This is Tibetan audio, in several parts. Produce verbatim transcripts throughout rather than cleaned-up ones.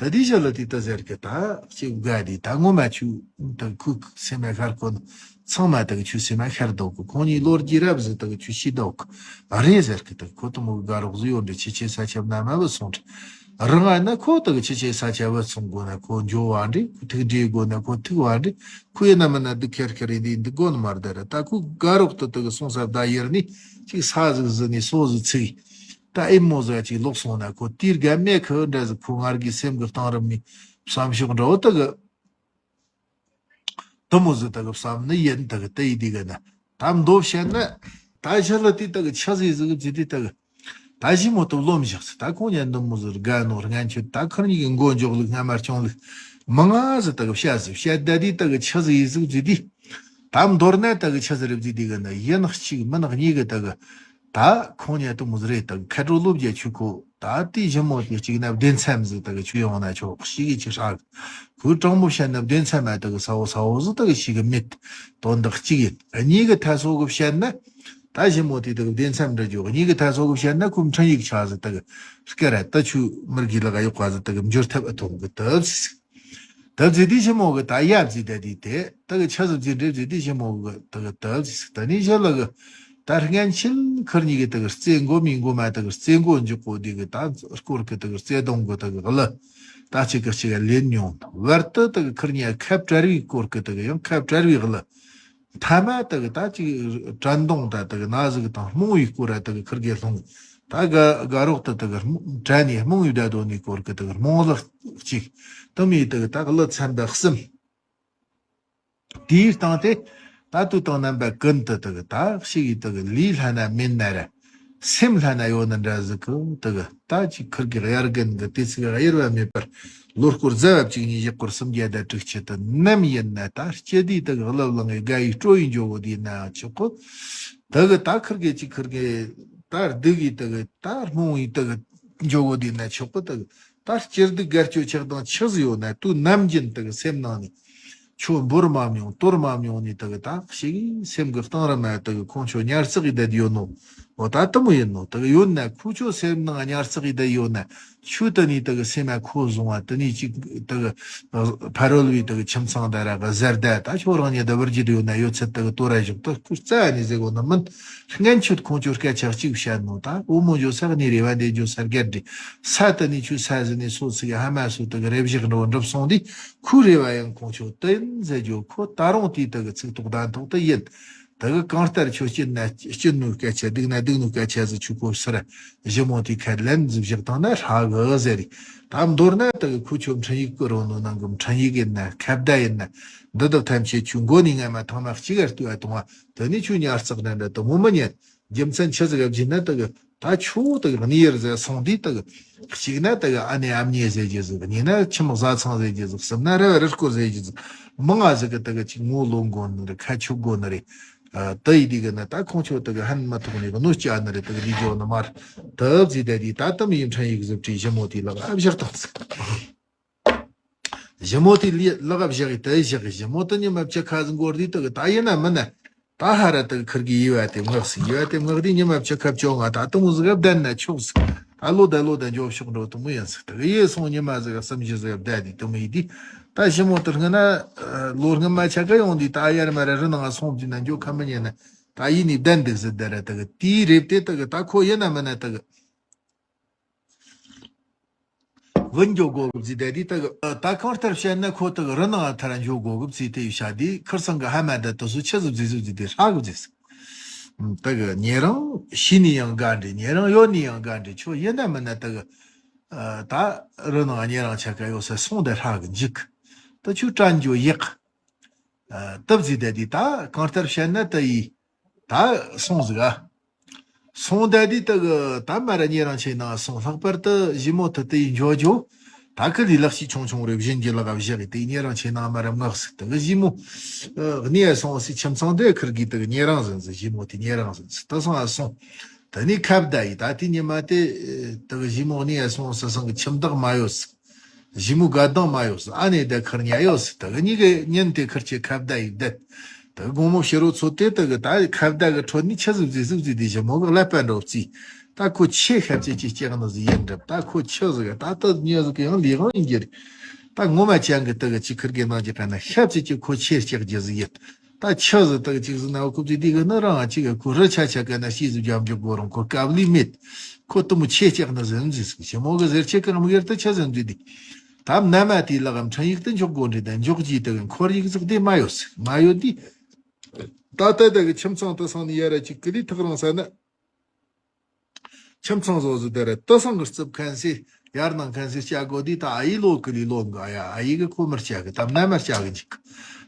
ད་དེའི་ཞལ་ལ་དེ་ད་ཟེར་གི་ད་ཅིག་དགའ་དེ་ད་ངོ་མ་ཆུ་ད་ཁུ་སེམས་མ་ཤར་གོ་ན་ཚང་མ་ད་གི་ཆུ་སེམས་མ་ཤར་འདུག་གི་ཁོང་གཉིས་ལོ་རྒྱུས་རབ་ཟིག་ད་གི་ཆུ་ཤི་འདུག་གི་རེད་ཟེར་གི་ད་གི་ཁོ་ད་མོ་གི་དགའ་རོགས་ཟིག་ཡོད་འདྲ་ཁྱི་ཆེ་ས་ཆབ་ན་མ་བུད་སོང་འདྲ་རང་ཨ་ན་ཁོ་ད་གི་ཁྱི་ཆེ་ས་ཆ་བུད་སོང་དགོ་ན་ཁོ་འཇོ་བ་འདྲ་ཁོ་ཐུག་འདྲེ་དགོ་ན་ཁོ་ཐུག་བ་འདྲ་ཁོ་ཡིན་ན་མིན་ན་འདི་ཁེར་ཁེར་ཡིན་འདི་འདི་དགོ་ནི་མ་རེད་ད་ར་ད་ཁོ་དགའ་རོགས་ད་ད་གི་སོང་ས་ད་ཡེར་ནི་ཅིག་ས་ཟིག་ཟི་ནི་སོ་ཟིག་ཚིག་ད་ཨེ་མོ་ཟ་ཅིག་ལོག་སོང་ན་ཁོ་དེའི་དགའ་མེད་ཁི་འདྲ་ཟིག་ཁོ་ངར་གི་སེམས་གི་གཏིང་རིམ་ནས་བསམ་ཤོག་འདྲ་བོ་ད་གི་དུ་མོ་ཟིག་ད་གི་བསམ་ནི་ཡིན་ད་གི་ད་ཡི་དེ་གི་ན་ད་མདོ་བཤད་ན་ད་ཞི་ལི་དེ་ད་གི་ཆི་ཟིག་ཟིག་ཟིག་དེ་ད་གི་ད་ཞི་མོ་ད་རློམ་བཞག་ཟིག་ད་ཁོང་ཉན་དུ་མོ་ཟིག་དགའ་ནོ་རྔན་ཆུ་ད་ཁིར་གཉིས་གི་མགོ་འཇོག་ལུགས་སྔ་མ་སྐྱོང་ལུགས་མི་ང་ཟིག་ད་གི་བཤད་ཟིག་བཤད་ད་དེ་ད་གི་ཆི་ཟིག་ཟིག་ཟིག་དེ། ད་མདོར་ན་ད་གི་ཆི་ཟིག་རེད་ཟིག་དེ་གི་ན་ཡིན་གཅིག་མིན་གཉིས་གི་ད་གི་ད་ཁོང་ཉན་དུ་མོ་ཟིག་རེད་ད་གི་ཁ་དྲོ་ལོ་བརྒྱད་ཆུ་ཁོ་ད་དེ་ཞི་མོ་དེ་གཅིག་ན་བདེན་མཚམས་ཟིག་ད་གི་ཆུ་ཡོང་ན་ཆོག་ཤི་གི་ཅི་ཧྲག་ཁོའི་དྲང་མོ་བཤད་ན་བདེན་མཚམས་ཨ་ད་གི་ས་བོ་ས་བོ་ཟིག་ད་གི་ཤི་གི་མེད་དོན་དག་གཅིག་ཡིན་གཉིས་གི་ཐ་སོ་གི་བཤད་ན། ད་ཞི་མོ་དེ་ད་གི་བདེན་མཚམས་འདྲ་འཇོག་གཉིས་གི་ཐ་སོ་གི་བཤད་ན་ཁོའི་འཕྲིན་ཡིག་ཆ་ཟིག་ད་གི་སྐད་ར་ད་ཆུ་མིར་གི་ལ་ག་ཡོག་ག་ཟིག་ད་གི་འབྱོར་ཐབས་ཨ་ཐོང་གི་ད་ཟིག་ད་ཟི་དེ་ཞི་མོ་གི་ད་ཡབ་ཟི་ད་དེ་དེ་ད་གི་ཆ་ཟི་ཟི་འདྲེ་ཟི་དེ་ཞི་མོ་གི་ད་གི་ད་ཟི་ད་ནི་ཞི་ལ་གི་ད་སྔན་ཆད་ཁིར་གཉིས་གི་ད་གི་རྩེ་མགོ་མི་མགོ་མ་ད་གི་རྩེ་མགོ་འཇུག་གོ་དེ་གི་ད་སྐོར་གི་ད་གི་རྩེ་གདོང་གི་ད་གི་གླུ་ད་གཅིག་གི་གཅིག་ག་ལེན་མྱོང་བར་དུ་ད་གི་ཁིར་གཉིས་ཁ་བྲལ་བའི་སྐོར་གི་ད་གི་ཡང་ཁ་བྲལ་བའི་གླུ། མཐའ་མ་དག་ད་ཅིག་དྲན་གདུང་ད་དག་ན་ཟིག་དང་རྨོངས་པའི་སྐོར་ར་དག་ཁིར་གེ་ལྷུང་། ད་དགའ་དགའ་རོགས་ད་དག་དྲན་ནས་རྨོངས་པའི་བརྡ་དོན་ནི་སྐོར་གི་དག་རྨོངས་ལག་གཅིག་དུ་མའི་དག་ད་གླུ་ཚན་པ་གསུམ། དེའི་སྟེང་དེ་ད་དུ་དང་རྣམ་པ་ཀུན་ཏུ་དག་ད་ཞིག་གི་དག་ལུས་ལྷ་ན་མེད་ན་ར། སེམས་ལྷ་ན་ཡོད་ན་འདྲ་ཟིག་གི་དག་ད་ཅིག་ཁིར་གི་དབྱར་དགུན་གི་དུས་ཚིགས་གཡེར་བ་མེད་པར་ལོ་སྐོར་ཟླ་བ་གཅིག་གཉིས་བཞི་སྐོར་སུམ་བརྒྱ་དང་དྲུག་ཅུ་དུ་ནམ་ཡིན་ན་ད་སྤྱི་དུས་དག་བློ་བླངས་ངེ་དགའ་ཡི་སྤྲོ་ཡི་འཇོག་གོ་དེ་ན་ཆོག་གོ། དག་ད་ཁིར་གི་ཅིག་ཁིར་གི་ད་སྡུག་གི་དག་ད་རྨོངས་ཡི་དག་འཇོག་གོ་དེ་ན་ཆོག་གོ། དག་ད་སྤྱིར་སྡུག་དགའ་སྐྱོ་ཆགས་སྡང་ཆི་ཟིག་ཡོད་ན་དུས་ནམ་རྒྱུན་དག་སེམས་ནང་ནས། ཁྱོད་འབོར་མ་མྱོང་དོར་མ་མྱོང་ནི་དག་ད་ཞིག་སེམས་ཀྱི་གཏིང་རིམ་མ་དག་ཁོང་ཁྱོད་ཉར་ཚགས་ཡི་བསྡད་ཡོད་ནོ། འོ་ད་དུ་མོ་ཡིན་ནོ་དག་ཡོད་ན་ཁོ་ཁྱོད་སེམས་ནང་ཉར་ཚགས་ཡི་བསྡད་ཡོད་ན་ཁྱོད་དུ་ནི་དག་སེམས་མ་ཁོ་བཟུང་བ་དུ་ནི་ཅིག་དག་ཕ་རོལ་བའི་དག་ཁྱིམ་ཚང་ད་ར་ག་ཟེར་ད་ད་ཁྱོད་རང་ཉིད་བདག་བར་གྱི་ཡོད་ན་ཡོད་ཚད་དག་དོ་ར་བཞག་ད་ཁོ་རྩ་ནི་ཟེར་གོ་ནི་མིན། སྔན་ཆད་ཁོང་ཁྱོད་སྐད་ཆ་གཅིག་བཤད་ནོ་ད་འོ་མོ་འཇོ་ས་ནི་རེ་བ་འདེད་འཇོ་ས་རྒྱལ་འདྲི། ས་དུ་ནི་ཆུ་ས་ཟི་ནི་སོ་ཚིག་ཧ་མ་སོ་དག་རེ་བཞག་འགྲོ་འགྲུབ་སོང་དུས། ཁོའི་རེ་བ་ཡང་ཁོང་ཆོ་དེ་ཡིན་ཟེར་རྒྱུ་ཁོ་ད་རུང་དེའི་དག་ཚིག་ཐོག་དང་ཐོག་ཏུ་ཡིན། དག་གང་ལྟར་ཆོས་སྐྱིད་ན་སྐྱིད་ནོ་སྐད་ཆ་སྡུག་ན་སྡུག་ནོ་སྐད་ཆ་ཟིག་ཆུ་ཁོ་སར་ཞི་མོ་དེའི་ཁ་ལན་ཟིག་བཞག་བཏང་ན་ཧྲ་གི་ཟེར་རེད། ད་མདོར་ན་དག་ཁོ་ཆོ་འཕྲིན་ཡིག་གི་རོ་ནོ་ནང་གི་འཕྲིན་ཡིག་ཡིན་ན་ཁ་བརྡ་ཡིན་ན་འདི་དག་ཐམས་ཅད་ཆུ་མགོ་ནས་སྔ་མ་ཐང་མ་གཅིག་ག་ལྟོས་ཨ་གཏོང་བ་དེ་ནི་ཆུ་ཉར་ཚགས་ན་འདྲ་དུ་མོ་མི་ཉན། རྒྱུ་མཚན་ཆི་ཟིག་ག་བྱིན་ན་དག་ད་ཆོ་དག་གནས་ཡར་ཟེར་སོང་དུས་དག་གཅིག་ན་དག་ཨ་ནེ་ཨ་མྱེས་ཟེར་རྒྱུ་ཟིག་གཉིས་ན་ཁྱིམ་བཟའ་ཚང་ཟེར་རྒྱུ་ཟིག་གསུམ་ན་ར་བ་རི་སྐོར་ཟེར་རྒྱུ་ཟིག་མང་ང་ཟིག་གི་དག་ཅིག་ངོ་ལོ་མགོ་ནི་རེད་ཁ་ཆུ་མགོ་ནི་རེད། ད་ཡི་དེ་གི་ན་ད་ཁོང་ཆོ་དག་ཧན་མ་ཐོག་ནས་གནོད་སྐྱ་ནི་རེད་དག་ལི་ཇོ་ནི་མར་དབ་ཟིག་ད་དེ་ད་དམ་ཡིན་ཕྲན་ཡིག་ཟིག་བྲིས་ཞི་མོ་དེ་ལག་ཨ་བཞག་བཏང་ཟིག་ཞི་མོ་དེ་ལི་ལག་བཞག་གི་དེ་བཞག་གི་ཞི་མོ་དེ་ཉི་མ་བཅུ་ཁ་ཟིག་འགོར་དུས་དེ་གི་ད་ཡིན་ན་མིན་ན་ད་ཧ་ར་དེ་གི་ཁིར་གི་ཡི་བ་དེ་མངགས་སི་ཡི་བ་དེ་མངགས་དུས་ཉི་མ་བཅུ་ཁ་བཅོ་ལྔ་ད་དུང་ཟིག་བསྡད་ན་ཆོག་ཟིག་ད་ལོ་ད་ལོ་ད་འཇོག་ཕྱོགས་འགྲོ་དུ་མོ་ཡིན་ཟིག་དེ་གི་ཡེ་སོང་ཉི་མ་ཟིག་གསུམ་བཞི་ཟིག་བསྡད་དུས་དུ་མོ་ཡི་དུས་ད་ཞི་མོ་དེ་སྔ་ན་ལོ་སྔ་མ་ཆ་ག་ཡོང་དུས་ད་ཡར་མར་རི་ནང་སོང་དུས་ན་འཇོག་ཁ་མི་ཉན་ན་ད་ཡིན་ནི་བསྡད་འདུག་ཟིག་ད་ར་དེ་གི་དེའི་རེབ་དེ་དེ་གི་ད་ཁོ་ཡིན་ན་མིན་ན་དེ་གི་བུད་འགྱོ་དགོ་གི་བཟི་དེ་དེ་དག་ད་གང་ལྟར་བཤད་ན་ཁོ་དག་རི་ནང་ཐར་འགྱོ་དགོ་གི་བཟི་དེ་ཡི་ཤ་དེ་ཁིར་ཚང་གི་ཧ་མ་ད་དུ་སུ་ཆི་ཟིག་བཟི་ཟིག་བཟི་དེ་ཧྲ་གི་བཟི་ཟིག་དག་ཉེ་རང་ཤི་ནི་ཡང་དགའ་འདྲི་ཉེ་རང་ཡོད་ནི་ཡང་དགའ་འདྲི་ཁྱོད་ཡིན་ན་མིན་ན་དག་ད་རི་ནང་ཉེ་རང་ཆ་ག་ཡོད་ས་སོང་དེ་ཧྲ་གི་འཇིག་ད་ཁྱོད་དྲན་འགྱོ་ཡག་ཨ། སྟབས་ཟིག་ད་དེ་ད་གང་ལྟར་བཤད་ན་ད་ཡི་ད་སོང་ཟིག་ཨ། སོང་ད་དེ་ད་གི་ད་མ་ར་ཉེ་རང་ཆེ་ནང་སོང་ལྷག་པར་དུ་ཞི་མོ་ཐི་ཏི་ཡི་འཇོ་ཇོ་ད་ཁི་ལི་ལག་ཤི་ཆུང་ཆུང་རེ་བཞིན་གྱི་ལག་བཞག་གི་དེ་ཉེ་རང་ཆེ་ནང་མ་ར་མངགས་ཟིག་ད་གི་ཞི་མོ་ཨ། གནས་སོང་སི་ཁྱིམ་ཚང་དེ་ཁིར་གི་ད་གི་ཉེ་རང་ཟིན་ཟིག་ཞི་མོ་དེ་ཉེ་རང་ཟིན་ཟིག་ད་སོང་ཨ་སོང་ད་ནི་ཁ་བརྡ་ཡི་ད་དེ་ཉི་མ་དེ་ད་གི་ཞི་མོ་གནས་སོང་སི་སང་གི་ཁྱིམ་བདག་མ་ཡོད་ཟིག་ཞི་མོ་དགའ་སྡང་མ་ཡོད་ཟེར་ཨ་ནེ་ད་ཁར་ཉ་ཡོད་ཟེར་ད་གི་གཉིས་ཀའི་ཉིན་དེ་ཁར་ཆེ་ཁ་བརྡ་ཡིན་བསྡད། ད་གི་དགོང་མོ་ཕྱི་རོ་ཚོ་དེ་ད་གི་ད་ཁ་བརྡ་གི་ཁྲོད་ནས་ཆི་ཟིག་ཟིག་ཟིག་ཟིག་དེ་ཞི་མོ་གི་ཀླད་པ་འགྲོ་རྩིས། ད་ཁོ་ཆེ་ཤ་ཅིག་ཅིག་སྐྱེག་ནི་ཟིག་ཡིན་འགྲབ། ད་ཁོ་ཆུ་ཟིག་ད་ཏི་མྱི་ཟིག་གི་ཡང་ལས་དབང་ཡིན་རྒྱུ་རེད། ད་ངོ་མ་ཅང་གི་ཏི་གི་ཅིག་ཁིར་གི་ནང་གི་ཀ་ན་ཤ་ཅིག་ཅིག་ཁོ་ཆེ་སྐྱེག་རྒྱུ་ཟིག་ཡིན། ད་ཆུ་ཟིག་ཏི་གི་ཅིག་ཟིག་ན་ཁོ་ཅིག་དེ་གི་ནི་རང་ཅིག་གི་ཁོ་རི་ཆ་ཆ་ཀ་ན་ཤི་ཟིག་རྒྱབ་འཇུག་གོ་རང་ཁོ་སྐབས་ལི་མེད། ཁོ་ཏི་མོ་ཆེ་སྐྱེག་ནི་ཟིན་ཟིག་ཞི་མོ་གི་ཟེར་ཆེ་གི་མི་གེར་ཏི་ཆུ་ཟིན་ཟིག་དེ། ད་མནའ་མ་དེའི་ལག་གམ་འཕྲིན་ཡིག་ཏི་འཇོག་དགོ་འདྲི་ད་འཇོག་རྒྱུའི་ཏི་གི་འཁོར་ཡིག་ཟིག་དེ་མ་ཡོད་ཟིག་མ་ཡོད་དེ། ད་ལྟ་ད་གི་ཁྱིམ་ཚང་དུ་སོང་ནས་ཡ་ར་ཅིག་ཀི་ལི་ཐག་རིང་ས་ན། ཁྱིམ་ཚང་བཟོ་བཟོ་དེ་ར་ཏི་སང་གི་རྩིབ་མཁན་སི་ཡར་ནང་མཁན་སི་སྐྱ་གོ་དི་ད་ཨ་ཡི་ལོ་ཀི་ལི་ལོ་འགའ་ཡ་ཨ་ཡི་གི་ཁོ་མར་སྐྱ་གི་ད་མནའ་མར་སྐྱ་གི་འཇིག་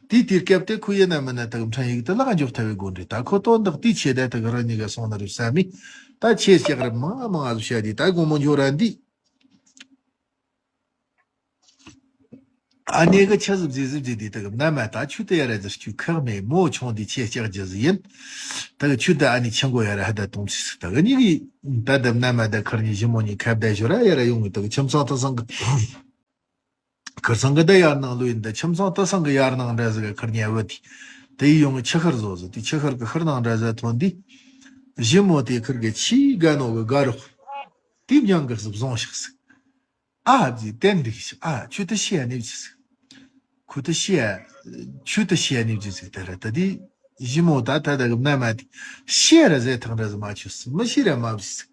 དེ་དེར་སྐབས་དེ་ཁོ་ཡིན་ན་མིན་ན་ད་གི་འཕྲིན་ཡིག་ཏི་ལག་འཇོག་ཐལ་བའི་དགོ་འདྲི་ད་ཁོ་དོན་དག་དེའི་ཆེད་དེ་ད་གི་ར་ཉི་ག་སོང་ན་རུ་བསམ་མི་ད་ཆེ་སྐྱག་ར་མང་མང་ཨ་ཟུ་བཤད་དི་ད་དགོང་མོ་འཇོ་ར་འདི། ཨ་ནེ་གི་ཆ་ཟིབ་ཟིབ་ཟིབ་ཟིབ་དེ་དག་མནའ་མ་ད་ཆུ་དེ་ཡ་ར་ཟིར་ཆུ་ཁག་མེད་མོ་ཆུང་དེ་ཆེ་ལྕགས་རྒྱུ་ཟི་ཡིན། དག་ཆུ་དེ་ཨ་ནེ་ཆང་གོ་ཡ་ར་ཧ་ད་གཏོང་ཚིག་དག་ཉིག་ཡི་ད་དེ་མནའ་མ་ད་ཁར་ཉི་ཞི་མོ་ཉི་ཁ་བརྡ་ཞོ་ར་ཡ་ར་ཡོང་གི་དག་ཁྱིམ་ཚང་ད་སང་གི་ཁར་སང་གི་ད་ཡར་ནང་ལོ་ཡིན་ད་ཁྱིམ་ཚང་ད་སང་གི་ཡར་ནང་འདྲ་ཟི་ག་ཁར་ཉི་བུ་དེ་དེ་ཡི་ཡོང་གི་ཆུ་ཁར་བཟོ་ཟི་དེ་ཆུ་ཁར་གི་ཁར་ནང་འདྲ་ཟི་ཐོན་དེ་ཞི་མོ་དེ་ཁར་གི་ཆི་ག་ནོ་གི་ག་རོག་དེ་མྱང་གི་ཟི་བཟུང་ཤག་ཟི། ཨ་ཧ་ཛི་ཏན་འགྲིག་ཤི་ཨ་ཆུ་ཏི་ཤི་ཡ་ནི་བྱི་ཟིག་ཁུ་ཏི་ཤི་ཡ་ཆུ་ཏི་ཤི་ཡ་ནི་བྱི་ཟིག་དེ་ར་ད་དི་ཞི་མོ་ད་ད་ད་གི་མནའ་མ་དི་ཤི་ཡ་ར་ཟེ་ཐང་ར་ཟི་མ་ཆུ་སི་མི་ཤི་ར་མ་བྱི་ཟིག་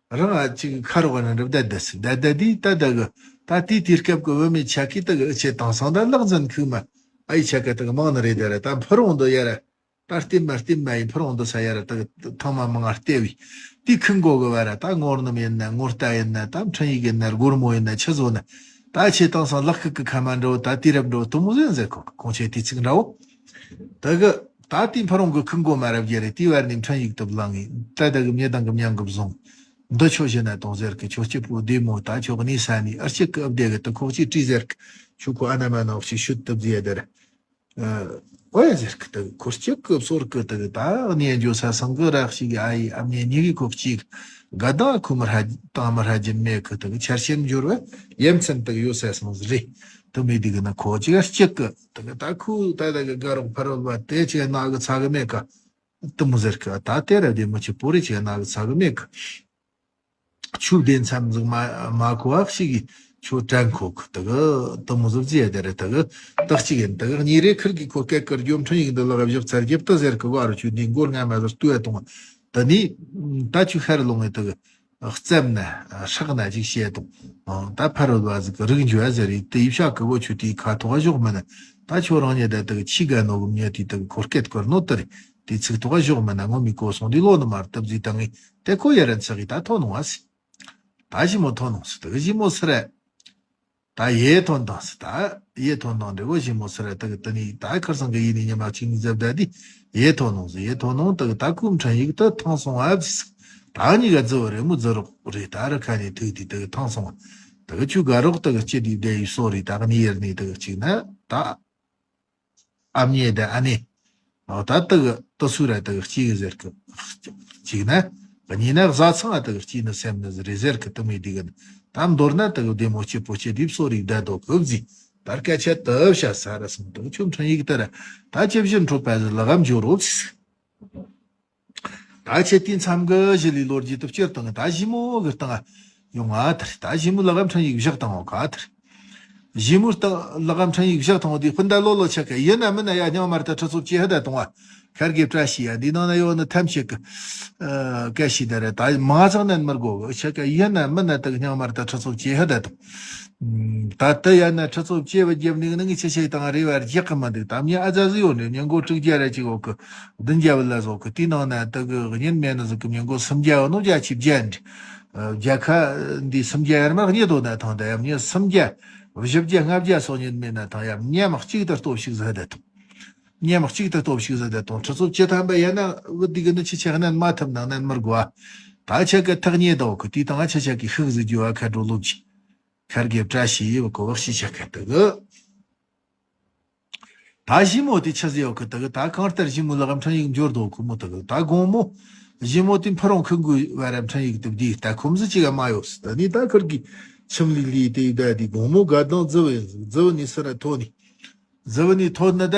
རང་ཨ་ཅིག་ཁ་རོག་ན་འགྲུབ་ད་ད་སི་ད་ད་དི་ད་ད་གི་ད་དི་དི་སྐབས་གི་བུ་མེ་ཆ་ཀི་ད་གི་ཨ་ཆེ་དང་སང་ད་ལག་འཛིན་ཁུག་མ་ཨ་ཡི་ཆ་ཀ་ད་གི་མང་ན་རེ་ད་ར་ད་ཕུ་རོང་དུ་ཡ་ར། ད་ལྟེབ་མ་ལྟེབ་མ་ཡིན་ཕུ་རོང་འདི་ས་ཡ་ར་ད་ཐང་མ་མང་ང་ལྟེ་བི། དེ་ཁུ་མགོ་གི་བ་ར་ད་ངོར་ནུམ་ཡིན་ན་ངོར་རྟ་ཡིན་ན་ད་འཕྲིན་ཡིག་ཡིན་ན་སྒོར་མོ་ཡིན་ན་ཆི་བཟོ་ན། ད་ཆེ་དང་སང་ལག་ཁུག་གི་ཁ་མ་འགྲོ་ད་དེ་རབ་འགྲོ་དུ་མོ་ཟེར་ཟེར་ཁོ་ཁོང་ཆེ་དེ་ཚིག་འདྲ་བོ། ད་གི་ད་དེ་ཕུ་རོང་གི་ཁུ་མགོ་མ་རབ་རྒྱ་རེ་དེ་བར་ནས་འཕྲིན་ཡིག་དུ་བླངས་ངེ་ད་ད་གི་མྱི་དང་གི་མྱང་གི་བཟུང་། འདི་ཆོ་བཞི་ན་དང་ཟེར་གི་ཆོ་སྐྱིད་པོ་བདེ་མོ་ད་ཆོ་གི་ནི་ས་ནི་ཨར་གཅིག་གི་ཨབ་བདེ་གི་ད་ཁོག་གཅིག་བྲིས་ཟེར་གི་ཆོ་ཁོ་ཨ་ན་མ་ན་འོག་ཅིག་ཤུད་དུ་བཟི་ཡ་དེ་ར། ཨོ་ཡ་ཟེར་གི་ད་གི་ཁོར་གཅིག་གི་སོར་གི་ད་གི་ད་གནས་འགྱོ་ས་སང་གི་རག་ཞིག་ཨ་ཡི་ཨ་མྱེ་ཉི་གི་ཁོག་གཅིག་ག་ད་ཁུ་མི་ཧྲ་དང་མི་ཧྲ་རྒྱུ་མེད་གི་ད་གི་ཆར་ཤེམ་འབྱོར་བ་ཡ་མཚན་ད་གི་ཡོད་ས་སང་ཟི་རེད། ད་མི་དི་གི་ན་ཁོ་གཅིག་ག་གཅིག་གི་ད་གི་ད་ཁུ་ད་ད་གི་དགའ་རོགས་ཕ་རོལ་བ་དེ་ཆེ་ན་གི་ཚ་གི་མེད་གི་ད་མོ་ཟེར་གི་ད་དེ་ར་དེ་མོ་ཆེ་པོ་རེ་ཆེ་ན་གི་ཚ་གི་མེད་གི་ཆུ་བདེ་མཚམས་ཟིག་མ་མ་གོ་བ་ཞིག་གིས་ཆུ་དྲན་ཁོ་གི་དེ་གི་དུ་མོ་ཟིག་ཟེར་ཡ་དེ་རེད། དེ་གི་དག་ཅིག་ཡིན་དེ་གི་གཉིས་རེ་ཁིར་གི་ཁོ་སྐད་ཀར་རྒྱུ་འཕྲིན་ཡིག་འདི་ལག་བཞག་ཚར་རྒྱབ་ཏུ་ཟེར་གི་བ་རུ་ཆུ་འདི་མགོ་ལྔ་མ་ཟིག་ལྟོས་ཡ་དང་། དེ་ནི་ད་ཆུ་ཤར་ལོང་ངེ་དེ་གི་རྩེབ་ན་ཧྲག་ན་ཅིག་བཤད་དང་། ད་ཕ་རོལ་བ་ཟིག་གི་རིགས་འཇུ་བ་ཟེར་རེད། དེ་ཡིབ་ཤག་གི་བོ་ཆུ་དེའི་ཁ་ཐོག་ག་ཞོག་མིན་ན་ད་ཆུ་རང་ཉིད་ད་དེ་གི་ཆི་ག་ནོ་གི་མྱི་དེ་དེ་གི་ཁོ་སྐད་ཀར་ནོ་དེ་རེད། དེ་ཚིག་ཐོག་ག་ཞོག་མིན་ན་ངོ་མི་གོ་སོང་དེ་ལོ་ནི་མར་སྟབས་ཟིག་ད་ངེ་དེ་ཁོ་ཡ་རན་ཚག་གི་ད་ཐོན་ནོ་ཨ་སི། ད་ཞི་མོ་ཐོན་ནོ་སི་ད་གི་ཞི་མོ་སི་ར། ད་ཡེ་ཐོན་དང་སི་ད་ཡེ་ཐོན་དང་འདྲེ་བོ་ཞི་མོ་སི་ར་ད་གི་ད་ནི་ད་ཁར་སང་གི་ཡིན་ནི་ཉི་མ་གཅིག་ནི་ཟབ་ད་དི་ཡེ་ཐོན་ནོ་སི་ཡེ་ཐོན་ནོ་ད་གི་ད་ཁུ་འཕྲིན་ཡིག་ད་ཐང་སོང་ཨ་སི། ད་ནི་ག་ཛི་བོ་རེ་མོ་ཛི་རོག་རེ་ད་ར་ཁ་ནི་ཐུག་དི་ད་གི་ཐང་སོང་ཨ། ད་གི་ཆུ་ག་རོག་ད་གི་སྐྱེ་དི་བདེ་ཡི་སོ་རེ་ད་གི་ནི་ཡེར་ནི་ད་གི་གཅིག་ན་ད། ཨ་མྱེས་དང་ཨ་ནེ། འོ་ད་དེ་གི་དེ་སུ་ར་དེ་གི་གཅིག་གི་ཟེར་གི། གཅིག་ན། གཉིས་ན་བཟའ་ཚང་ང་དེ་གི་གཅིག་ནི་སེམས་ནི་ཟི་རེ་ཟེར་གི་དེ་མོ་དེ་གི་ནི། ད་མདོར་ན་དེ་གི་བདེ་མོ་སྐྱིད་པོ་སྐྱིད་དེ་བསོ་རིག་བདེ་དོ་གི་བཟི། ད་སྐད་ཆ་དེ་བཤད་ས་ར་སོང་དེ་གི་ཆུ་འཕྲིན་ཡིག་དེ་ར། ད་ཅི་བཞིན་འཕྲོད་པ་ཟི་ལ་གམ་འཇོ་རོ་ཟི། ད་ཁྱེད་དེ་མཚམས་ཀྱི་གཞི་ལས་ལོ་རྒྱུས་དུ་བསྐྱུར་བཏང་ད་ཞི་མོ་གི་སྟེང་ཡོང་ང་དེར་ད་ཞི་མོ་ལག་འཕྲིན་ཡིག་བཞག་བཏང་བ་ག་དེར། ཞི་མོ་སྟེང་ལག་འཕྲིན་ཡིག་བཞག་བཏང་བ་དེ་སྤུན་ཟླ་ལོ་ལོ་ཆ་ག་ཡིན་ན་མིན་ན་ཡ་སྙིང་དམར་ད་ཁྲི་ཚོ་བཅས་ཧ་ད་གཏོང་བ། ཁར་གི་བཀྲ་ཤིས་ཡ་འདི་ནང་ན་ཡོད་ནི་ཐམས་ཅད་ཀྱི་སྐད་ཤིག་དེ་རེད། ད་མ་ཚང་ནན་མར་གོ་ཆ་ག་ཡིན་ན་མིན་ན་ད་སྙིང་དམར་ད་ཁྲི་ཚོ་བཅས་ཧ་ད་དང་། ད་ལྟ་ཡང་ན་ཁྲི་ཚོ་བཅས་པ་རྒྱབ་ནས་ནི་ངས་ཆེ་ཆེ་དང་རེ་བ་རྒྱག་གི་མི་འདུག་ད་མྱི་ཨ་ཛ་ཟི་ཡོད་ནས་མྱི་མགོ་དྲུག་བརྒྱ་ར་གཅིག་འོག་གི་བདུན་བརྒྱ་བ་ལ་ཟོག་གི་དེའི་ནང་ན་ད་གི་གཉེན་མེད་ནི་ཟིག་གི་མྱི་མགོ་སུམ་བརྒྱ་བ་ནོ་བརྒྱ་ཆིག་བརྒྱ་འདྲི། རྒྱལ་ཁ་འདི་སུམ་བརྒྱ་ཡར་མར་གཉིས་དོ་ན་ཐང་ད་ཡང་མྱི་སུམ་བརྒྱ་བཞི་བརྒྱ་ལྔ་བརྒྱ་སོགས་ཉིད་མེད་ན་ཐང་ཡང་མཉམ་གཅིག་ཏུ་སྟོབས་ཤིག་ཟ་ད་དང་། མཉམ་གཅིག་ཏུ་སྟོབས་ཤིག་ཟ་ད་དང་ཁྲི་ཚོ་བཅུ་ཐམ་པ་ཡང་ན་བུ་འདི་གི་ནི་ཆི་ཆག་ནན་མ་ཐུབ་ནང་ནན་མར་དགོ་ད་ཆ་གི་ཐག་ཉེ་དོ་གི་དེའི་དང་ཆ་ཆ་གི་ཤུགས་ཟིག་རྒྱུ་བ་ཁ་འགྲོ་ལོབ་ཅིག་ཁར་གི་བཀྲ་ཤིས་ཡོད་གོ་བག་ཤི་ཆ་ཁ་དུ་གི། ད་ཞི་མོ་དེ་ཆི་ཟིག་ཡོད་གི་དུ་གི་ད་གང་ལྟར་ཞི་མོ་ལག་འཕྲིན་ཡིག་འབྱོར་དོ་ཁུ་མོ་དུ་གི་ད་དགོང་མོ་ཞི་མོ་དེ་ཕུ་རོང་ཁུ་འགུ་བ་ར་འཕྲིན་ཡིག་དུ་བསྡུས་ད་ཁུམ་ཟི་ཅིག་ག་མ་ཡོད་སི་ད་ནི་ད་ཁར་གི་ཁྱིམ་ལི་ལི་དེ་ཡི་ད་དེ་དགོང་མོ་དགའ་དང་རྫི་བ་ཡིན་ཟིག་རྫི་བ་ནི་སི་ར་ཐོ་ནི། རྫི་བ་ནི་ཐོ་ནི་ད་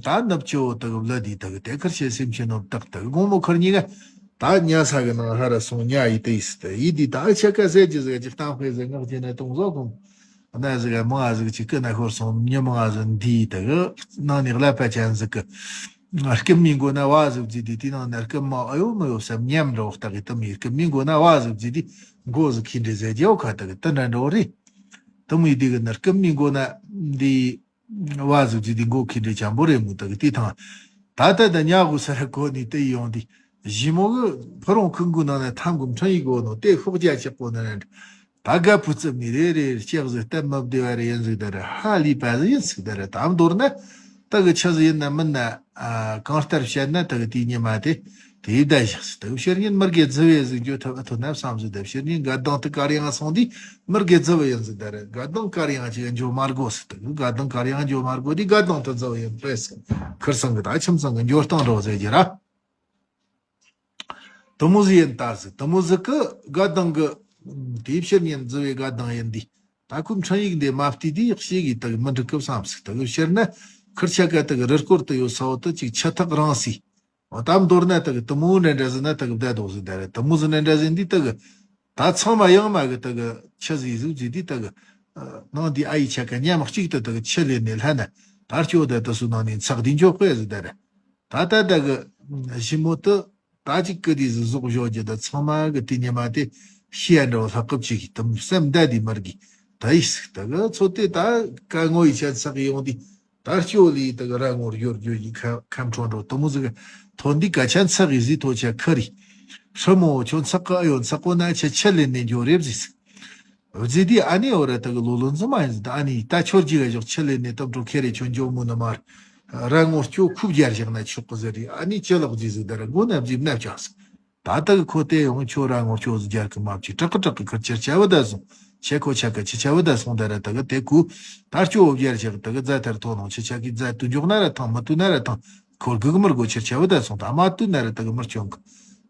ད་ནུབ་ཅོ་དུ་གི་བླ་དེ་དུ་གི་དེ་ཁར་བྱེད་སེམས་ཆེ་ནོ་བཏགས་དུ་གི་དགོང་མོ་ཁར་གཉིས་ཀ་ད་ཉལ་ས་གི་ནང་ཧ་ར་སོང་ཉལ་ཡི་དེ་ཡིས་ཏེ་ཡི་དེ་ད་ཆ་ཀ་ཟེར་གྱི་ཟེར་གྱི་གཏམ་དཔེ་ཟེར་ངག་གྱི་ནས་གཏོང་བཟོ་གོང་། གནའ་ཟིག་མང་ཟིག་ཅིག་ཀི་ན་ཤོར་སོང་ཉི་མང་ཟིག་འདིའི་དེ་གི་ནང་ནས་ཀླད་པ་ཅན་ཟིག་གི་རྐུན་མའི་མགོ་ན་བ་ཟིག་བརྫིས་དུས་དེའི་ནང་ན་རྐུན་མ་ཨེ་ཡོད་མི་ཡོད་བསམ་ཉམས་འགྲོ་བ་ལྟ་གི་དུ་མའི་རྐུན་མའི་མགོ་ན་བ་ཟིག་བརྫིས་དུས་མགོ་ཟིག་ཁྱི་འདྲེ་ཟེར་རྒྱའོ་ཁ་ལྟ་གི་དུ་འདྲ་འགྲོ་རེད། དུ་མའི་དེ་གི་ན་རྐུན་མའི་མགོ་ན་འདི་བ་ཟིག་བརྫིས་དུས་མགོ་ཁྱི་འདྲེ་ཅན་པོ་རེད་མོ་ལྟ་གི་དེ་ཐང་། ད་ལྟ་ད་ཉག་གུ་ས་ར་གོ་ནི་དེ་ཡོང་དུས་ཞི་མོ་གི་ཕུ་རུང་ཁུང་གུ་ནང་ན་ཐམ་གུ་འཕྲིན་ཡིག་གོ་ནོ་དེ་ཤོག་རྒྱ་ཆག་གོ་ན་ར། ད་དགའ་བུ་རྩིབ་ནི་རེ་རེ་ལྕགས་ཟིག་སྟབས་མི་བདེ་བ་རེ་ཡིན་ཟིག་ད་རེ་ཧ་ལས་པ་ཟིག་ཡིན་ཟིག་ད་རེ་དམ་མདོར་ན་ད་གི་ཆི་ཟིག་ཡིན་ན་མིན་ན་ཨ་གང་ལྟར་བཤད་ན་ད་གི་དེའི་ཉི་མ་དེ་དེ་ཡི་བསྡད་བཞག་ཟིག་ད་གི་ཕྱིར་ཉིན་མི་དགེ་རྫི་བས་ཟིག་འགྱོ་ཐུབ་ཨ་ཐུབ་ན་བསམ་ཟིག་ད་ཕྱིར་ཉིན་དགའ་ལྡང་དུ་གར་ཡང་སོང་དུས་མི་དགེ་རྫི་བ་ཡིན་ཟིག་ད་རེ་དགའ་ལྡང་གར་ཡང་ཅིག་འགྱོ་མ་དགོ་ཟིག་ད་གི་དགའ་ལྡང་གར་ཡང་འགྱོ་མ་དགོ་དུས་དགའ་ལྡང་དུ་རྫི་བ་ཡིན་པས་ཟིག་ཁིར་སང་གི་ད་ཁྱིམ་ཚང་གི་འགྱོ་སྟངས་འགྲོ་ཟེར་གྱི་ར། དུ་མོ་ཟིག་ཡིན་ད་ཟིག་དུ་མོ་ཟིག་གི་དགའ་ལྡང་གི་དེའི་ཕྱིར་ཉིན་རྫི་བའི་དགའ་ལྡང་ཡིན་དུས་ད་ཁོའི་འཕྲིན་ཡིག་འདི་མ་བལྟས་དུས་ཡག་ཤེས་གི་ད་གི་མི་འགྲིག་གི་བསམ་ཟིག་ད་གི་ཕྱིར་ན་ཁིར་ཆ་ག་ད་གི་རི་སྐོར་དུ་ཡོད་ས་བོ་དུ་ཅིག་ཆུ་ཐག་རིང་སི། འོ་ད་མདོར་ན་ད་གི་དུ་མོ་འདྲ་འདྲ་ཟིག་ན་ད་གི་བསྡད་དོག་ཟིག་ད་རེད་དུ་མོ་ཟིག་འདྲ་འདྲ་ཟིག་འདི་ད་གི་ད་ཚང་མ་ཡང་མ་གི་ད་གི་ཆི་ཟིག་ཟིག་ཟིག་འདི་ད་གི་ནང་འདི་ཨ་ཡི་ཆ་ག་ཉམ་གཅིག་ཏུ་ད་གི་ཆི་ལེ་ནས་ལྷ་ན་ད་སྐྱོ་ད་ད་སུ་ནང་ནས་ཚག་འདི་འཇོག་པས་ཟིག་ད་རེད། ད་ལྟ་ད་གི་ཞི་མོ་དུ་ད་ཅིག་གི་དུས་སུ་ཟོག་བཞོ་རྒྱུ་ད་ཚང་མ་གི་དུས་ཉི་མ་དེ་ཤི་ཡ་འདྲ་བ་ལྷག་སྐབས་ཅིག་གི་དུམ་སེམས་ད་དེ་མར་གི་ད་ཡིས་ཟིག་ད་གི་ཚོ་དེ་ད་ཀ་ངོ་ཡི་ཆ་ཚག་གི་ཡོང་དུས་ད་སྐྱོ་ལི་ད་གི་ར་ངོར་ཡོར་རྒྱུ་ཡི་ཁ་ཁམ་ཁྲོ་འགྲོ་དུ་མོ་ཟིག་ཐོན་དུས་ཀ་ཆ་ཚག་གི་ཟིག་ཐོ་ཆ་ཁ་རི་ཧྲི་མོ་ཁྱོད་ཚག་གི་ཨ་ཡོད་ཚག་གོ་ན་ཆ་ཆ་ལེན་ནས་འགྱོ་རེབ་ཟིག་ཟིག་བརྫིས་དུས་ཨ་ནེ་འོ་ར་ད་གི་ལོ་ལོ་འཛིན་མ་ཡིན་ཟིག་ད་ཨ་ནེ་ད་ཆོར་གྱི་ག་ཞོག་ཆི་ལེ་ནས་སྟབས་འགྲོ་ཁེ་རེ་ཁྱོད་འཇོག་མུ་ན་མར་ར་ངོ་སྐྱོ་ཁུབ་རྒྱར་བཞག་ན་ཆོག་གི་ཟེར་རེ་ཨ་ནེ་ཅི་ལག་བརྫིས་ཟིག་ད་ར་མགོ་ན་བརྫིས་ན་བཅག་ཟིག་ད་ད་གི་ཁོ་དེ་ཡོང་ཁྱོད་ར་ངོ་སྐྱོ་ཟིག་རྒྱར་གི་མ་བཅུག་ཀྲག་ཀི་ཀྲག་གི་ཁར་ཆེར་ཆ་བུ་ད་སོང་ཆེ་ཁོ་ཆ་གི་ཆི་ཆ་བུ་ད་སོང་ད་ར་ད་གི་དེ་ཁུ་ད་སྐྱོ་བོ་རྒྱར་བཞག་ད་གི་རྫ་ཐར་ཐོ་ནང་ཆི་ཆ་གི་རྫ་དུ་འཇོག་ན་ར་ཐང་མ་དུ་ན་ར་ཐང་ཁོར་གི་གི་མི་དགོ་ཆེར་ཆ་བུ་ད་སོང་ད་མ་དུ་ན་ར་ད་གི་མི་སྐྱོང་གི་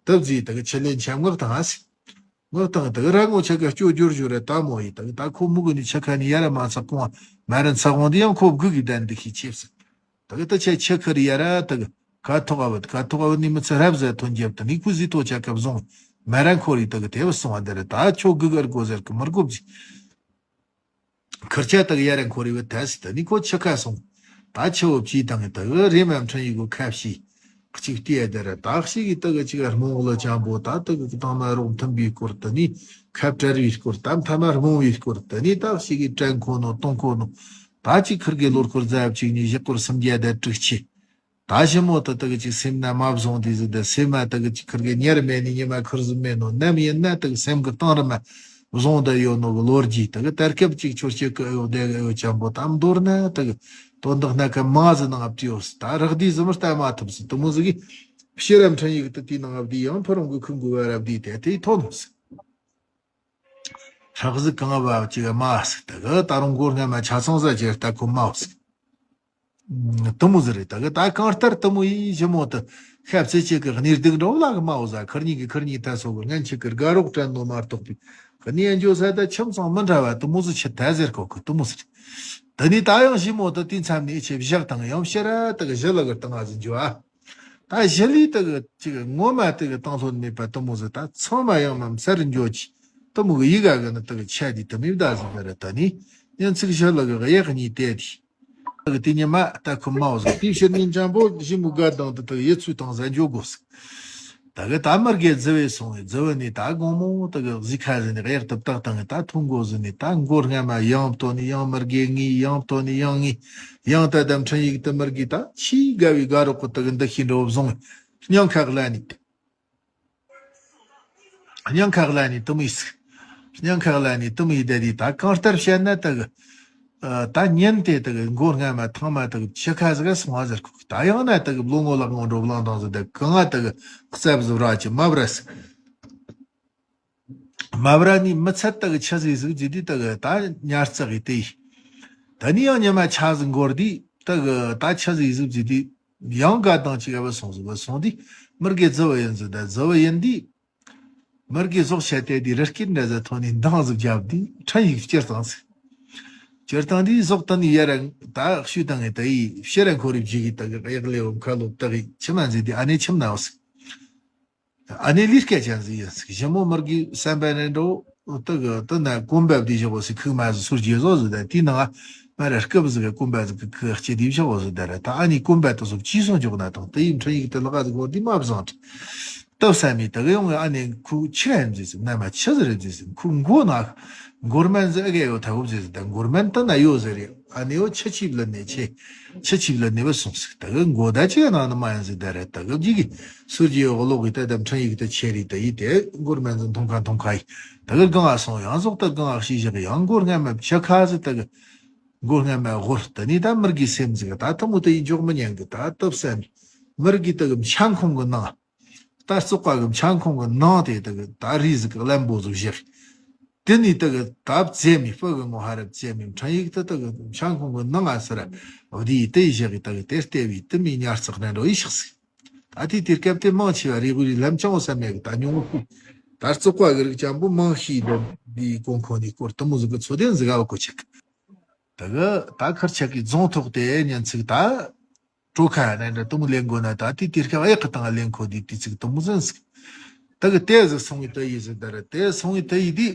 ད་བརྫིས་ད་གི་ཆི་ལེན་ཆ་ངག་ཐང་ཨ་སི། ངག་དང་དག་ར་ངོ་ཆ་ག་སྐྱོ་རྒྱུར་བཞུར་ར་ད་མོ་ཡི་དག་ད་ཁོ་མུ་གུ་ནི་ཆ་ཁ་ནི་ཡ་ར་མ་ཚག་གོང་མ་ར་ཚག་གོང་དེ་ཡང་ཁོ་བགུ་གི་དན་འདི་ཁི་ཆེབ་སི། དག་ད་ཆ་ཆ་ཁ་རི་ཡ་ར་དག་ག་ཐོག་ཨ་བད་ག་ཐོག་ཨ་བད་ནི་མི་ཚེ་རབ་ཟ་ཐོན་རྒྱབ་ད་ནི་ཁུ་ཟི་ཐོ་ཆ་ཁ་བཟུང་མ་ར་ཁོ་རི་དག་དེ་བ་སོང་ཨ་དེ་ར་ད་ཁྱོ་གུ་གར་གོ་ཟེར་གི་མར་གོ་བྱི། ཁིར་ཆ་དག་ཡ་ར་ཁོ་རི་བ་ད་སི་ད་ནི་ཁོ་ཆ་ཁ་སོང་། ད་ཆ་བོ་བྱི་དང་དག་རེ་མ་འཕྲིན་ཡིག་གོ་ཁ་བྱི། གཅིག་བལྟས་ཡ་དེ་ར་དག་ཞིག་གི་དག་ཅིག་རྨོངས་ལ་ཅང་པོ་ད་དག་གི་དང་མ་རོགས་མཐུན་པའི་སྐོར་དུ་ནི་ཁ་བྲལ་བའི་སྐོར་དམ་ཐ་མ་རྨོངས་བའི་སྐོར་དུ་ནི་དག་ཞིག་གི་དྲན་ཁོ་ནོ་གཏོང་ཁོ་ནོ། ད་ཅིག་ཁིར་གི་ལོར་སྐོར་ཛ་བ་གཅིག་ནི་བཞི་སྐོར་སུམ་བརྒྱ་དང་དྲུག་ཅུ། ད་ཞི་མོ་དུ་དག་ཅིག་སེམས་ན་མ་བཟུང་དེ་ཟིག་དུ་སེམས་མ་དག་ཅིག་ཁིར་གི་ཉེར་མེད་ནི་ཉི་མ་ཁིར་ཟིག་མེད་ནོ་ནམ་ཡིན་ན་དག་སེམས་གི་གཏིང་རིམ་མ་བཟུང་དུ་ཡོད་ནོ་གི་ལོ་རྒྱུས་དག་དར་སྐབས་ཅིག་ཆོར་སྐྱེ་གི་ཡོད་དེ་གི་ཡོད་ཅང་པོ་དམ་མདོར་ན་དག་དོན་དག་སྣ་ཁ་མང་ཟིག་ནང་ཨབ་ཏི་ཡོད་སི་ད་རག་དུས་ཟིག་མི་ལྟ་མ་ཐུབ་སི་དུ་མོ་ཟིག་གི་ཕྱི་རབས་འཕྲིན་ཡིག་དུ་དེའི་ནང་ཨབ་དི་ཡང་ཕུ་རུང་གི་ཁུང་གི་བར་ཨབ་དི་དེ་དེ་ཐོན་ནོ་སི། ཧྲག་ཟིག་གང་བ་ཅིག་མ་སི་དག་ད་རུང་མགོ་སྔ་མ་ཆ་ཚང་ཟ་ཅེར་ལྟ་ཁོ་མ་སི། དུ་མོ་ཟིག་རེད། ད་གི་ད་གང་ལྟར་དུ་མོ་ཡིས་ཞི་མོ་དུ་ཤབ་ཚེ་ཆེ་གི་གནས་སྡུག་འགྲོ་ལ་གི་མ་འོ་ཟ་ཁར་གཉིས་གི་ཁར་གཉིས་ད་སོ་གི་ངན་ཆེ་གི་དགའ་རོགས་དྲན་ནོ་མ་གཏོགས་པའི་གི་གནས་འགྱོ་ས་ད་ཁྱིམ་ཚང་མི་འདྲ་བ་དུ་མོ་ཟིག་ཆེ་ད་ཟེར་གོ་གི་དུ་མོ་ཟིག་རེད། ད་ནི་ད་ཡང་ཞི་མོ་དུ་དུས་མཚམས་ནས་ཆེ་བཞག་དང་ཡང་ཕྱིར་ར་དུ་གི་ཞི་ལ་གི་སྟེང་ང་ཟིག་འགྱོ་ཨ། ད་ཞི་ལི་དུ་གི་ཅིག་ངོ་མ་དུ་གི་སྟེང་ལྷོད་མེད་པ་དུ་མོ་ཟིག་ད་ཚང་མ་ཡང་མམ་སར་འགྱོ་ཅི་དུ་མོ་གི་ཡི་ག་གི་ནི་དུ་གི་ཆ་དི་དུ་མི་བདག་ཟིག་ད་ར་ད་ནི་ཡང་ཚིག་ཞི་ལ་གི་གཡག་གཉིས་དེ་དི། དག་དེ་ཉི་མ་ད་ཁོ་མ་འོ་ཟིག་དེའི་ཕྱིར་ཉིན་ཅང་པོ་ཞི་མོ་དགའ་དང་དུ་དག་ཡིད་ཚུལ་དང་ཟ་འཇོག་དགོས་ཟིག་དག་གི་ད་མི་དགེ་རྫི་བས་སོང་བས་རྫི་བ་ནི་ད་དགོང་མོ་དག་གི་གཟིག་ཁ་ཟིན་ནི་གཡག་དུ་བཏགས་དང་གི་ད་ཐུང་གོ་ཟིན་ནི་ད་མགོ་སྔ་མ་ཡང་བཏོན་ནི་ཡང་མི་དགེ་ངི་ཡང་བཏོན་ནི་ཡང་ངི་ཡང་ད་དམ་འཕྲིན་ཡིག་དུ་མི་དགེ་ད་ཆི་དགའ་བའི་དགའ་རོགས་གི་དག་གི་འདུ་ཤེས་འགྲོ་བཟུང་སྙིང་ཁ་གླ་ནི། སྙིང་ཁ་གླ་ནི་དུ་མི་སི། སྙིང་ཁ་གླ་ནི་དུ་མི་དེ་དི་ད་གང་ལྟར་བཤད་ན་དག་ད་ཉིན་དེ་དག་མགོ་སྔ་མ་ཐང་མ་དག་ཆི་ཁ་ཟིག་སོང་བ་ཟེར་ཁུག་ད་ཡང་ན་དག་ལོ་ངོ་ལག་ངོ་འགྲོ་བླང་དང་ཟིག་དག་གང་ང་དག་རྩབ་ཟིག་ར་ཅི་མ་བ་ར་སི། མ་བ་ར་ནི་མི་ཚད་དག་ཆི་ཟིག་ཟིག་ཟིག་དི་དག་ད་ཉར་ཙག་གི་དེ་ཡི། ད་ནི་ཡང་ཉི་མ་ཆ་ཟིག་འགོར་དི་དག་ད་ཆི་ཟིག་ཟིག་ཟིག་དི། ཡང་དགའ་དང་ཅིག་ཨ་བ་སོང་ཟིག་བ་སོང་དི། མི་དགེ་རྫི་བ་ཡིན་ཟིག་ད་རྫི་བ་ཡིན་དི། མི་དགེ་ཟོག་བཤད་དེ་དེ་རི་སྐེད་འདྲ་ཟ་ཐོན་ནས་འདང་ཟིག་བརྒྱབ་དེ་ཁྲ་ཡིག་སྤྱིར་བཏང་ཟིག་སྤྱིར་བཏང་དེ་ཟོག་ཏུ་ནི་ཡ་ར་ད་ཤུ་དང་ངེ་ད་ཡི་ཕྱི་ར་འཁོར་རིབ་ཅིག་གི་ད་གི་གཡག་ལེ་བོ་ཁ་ལོ་ད་གི་ཁྱིམ་མ་འཛི་དེ་ཨ་ནེ་ཁྱིམ་ན་འོ་ཟིག་ཨ་ནི་ལས་སྐལ་ཅན་ཟིག་ཡིན་ཟིག་ཞི་མོ་མི་དགེ་བསམ་པ་ནས་འགྲོ། དེ་གི་དེ་ན་གོམ་པ་བདེ་ཞོག་ཟིག་ཁུག་མ་ཟིག་སོར་རྒྱས་བཟོ་ཟིག་ད་དེའི་ནང་མ་ར་སྐབས་ཟིག་གི་གོམ་པ་ཟིག་གི་ཁུག་སྐྱེ་དེ་ཞོག་ཟིག་ད་ར་ད་ཨ་ནི་གོམ་པ་དེ་ཟོ་ཅི་སོང་འཇོག་ན་དང་དེ་ཡིན་འཕྲིན་ཡིག་དེ་ལག་ཟིག་གོ་དེ་མ་བཟང་དྲི། སྟབས་ས་མེད་དེ་གི་ཡོང་ཨ་ནི་ཁུ་ཆི་ཡིན་ཟིག་ཟིག་ན་མ་ཆི་ཟིག་རེད་ཟིག་ཟིག་ཁུ་མགོ་ན་མགོར་མན་ཟིག་ཨ་གེ་ཡོད་ཐ་འུབ་ཟིག་ཟིག་ད་མགོར་མན་དེ་ན་ཡོད་ཟིག་རེད། ཨ་ནེའོ་ཆི་ཆིབ་ལ་ནེ་ཆེ། ཆི་ཆིབ་ལ་ནེ་བ་སོང་ཟིག་ད་གི་མགོ་ད་ཅི་ནང་ནི་མ་ཡིན་ཟིག་ད་རེད། ད་གི་ཇི་གི་སུར་གྱི་ཡོ་གློག་གི་ད་ད་འཕྲིན་ཡིག་ད་ཆེ་རི་ད་ཡི་དེ་མགོར་མན་ཟིག་མཐོང་ཁ་མཐོང་ཁ་ཡི། ད་གི་གང་ང་སོང་ཡང་ཟོག་ད་གང་ང་ཤི་བཞག་ཡང་མགོར་སྔ་མ་ཆ་ཁ་ཟིག་ད་གི་མགོར་སྔ་མ་དབོར་ད་ནི་ད་མིར་གི་སེམས་ཟིག་ད་ཐུ་མོ་ད་ཡི་འཇོག་མི་ཉན་གི་ད་སྟབས་ས་མི་མིར་གི་ད་གི་མཆན་ཁུང་གི་ནང་། ད་བཙོག་པ་གི་མཆན་ཁུང་གི་ནང་དེ་དག་ད་རིས་ཟིག་གི་གླེན་པོ་ཟིག་བཞག་དེ་ནས་དག་ད་བཙེ་མི་སྤུ་གི་ངོ་ཧ་ར་བཙེ་མི་འཕྲིན་ཡིག་དེ་དག་མཆན་ཁུང་གི་ནང་ང་སར་བསྡུས་དེ་བཞག་གི་དག་དེ་ལྟེ་བའི་དུ་མའི་ཉར་ཚགས་ནས་འགྲོ་ཡི་ཤག་ཟིག་ད་དེ་དུས་སྐབས་དེ་མང་ཆེ་བ་རི་གུ་རི་ལམ་ཅང་བོ་ས་མེད་གི་ད་ཉུང་ངུ་ད་བཙོག་པ་གི་རིགས་ཅན་པོ་མང་ཤོས་ལ་འདིའི་གོང་ཁོ་ནས་སྐོར་དུ་མོ་ཟིག་གི་ཚོ་དེ་ཟིག་ག་བ་གོ་ཆག་གི་དག་ད་ཁར་ཆག་གི་རྫོང་ཐོག་དེ་ཉན་ཚིག་ད། གྲོ་ཁ་ནས་འདྲ་དུ་མོ་ལེན་དགོས་ན་ད་དེ་དེ་སྐབས་ཨེ་ཁ་དང་ལེན་ཁོ་དེ་དེ་ཚིག་དུ་མོ་ཟིན་ཟིག་ད་གི་དེ་ཟིག་སོང་ངི་དུ་ཡི་ཟིག་ད་ར་དེ་སོང་ངི་དུ་ཡི་དེ་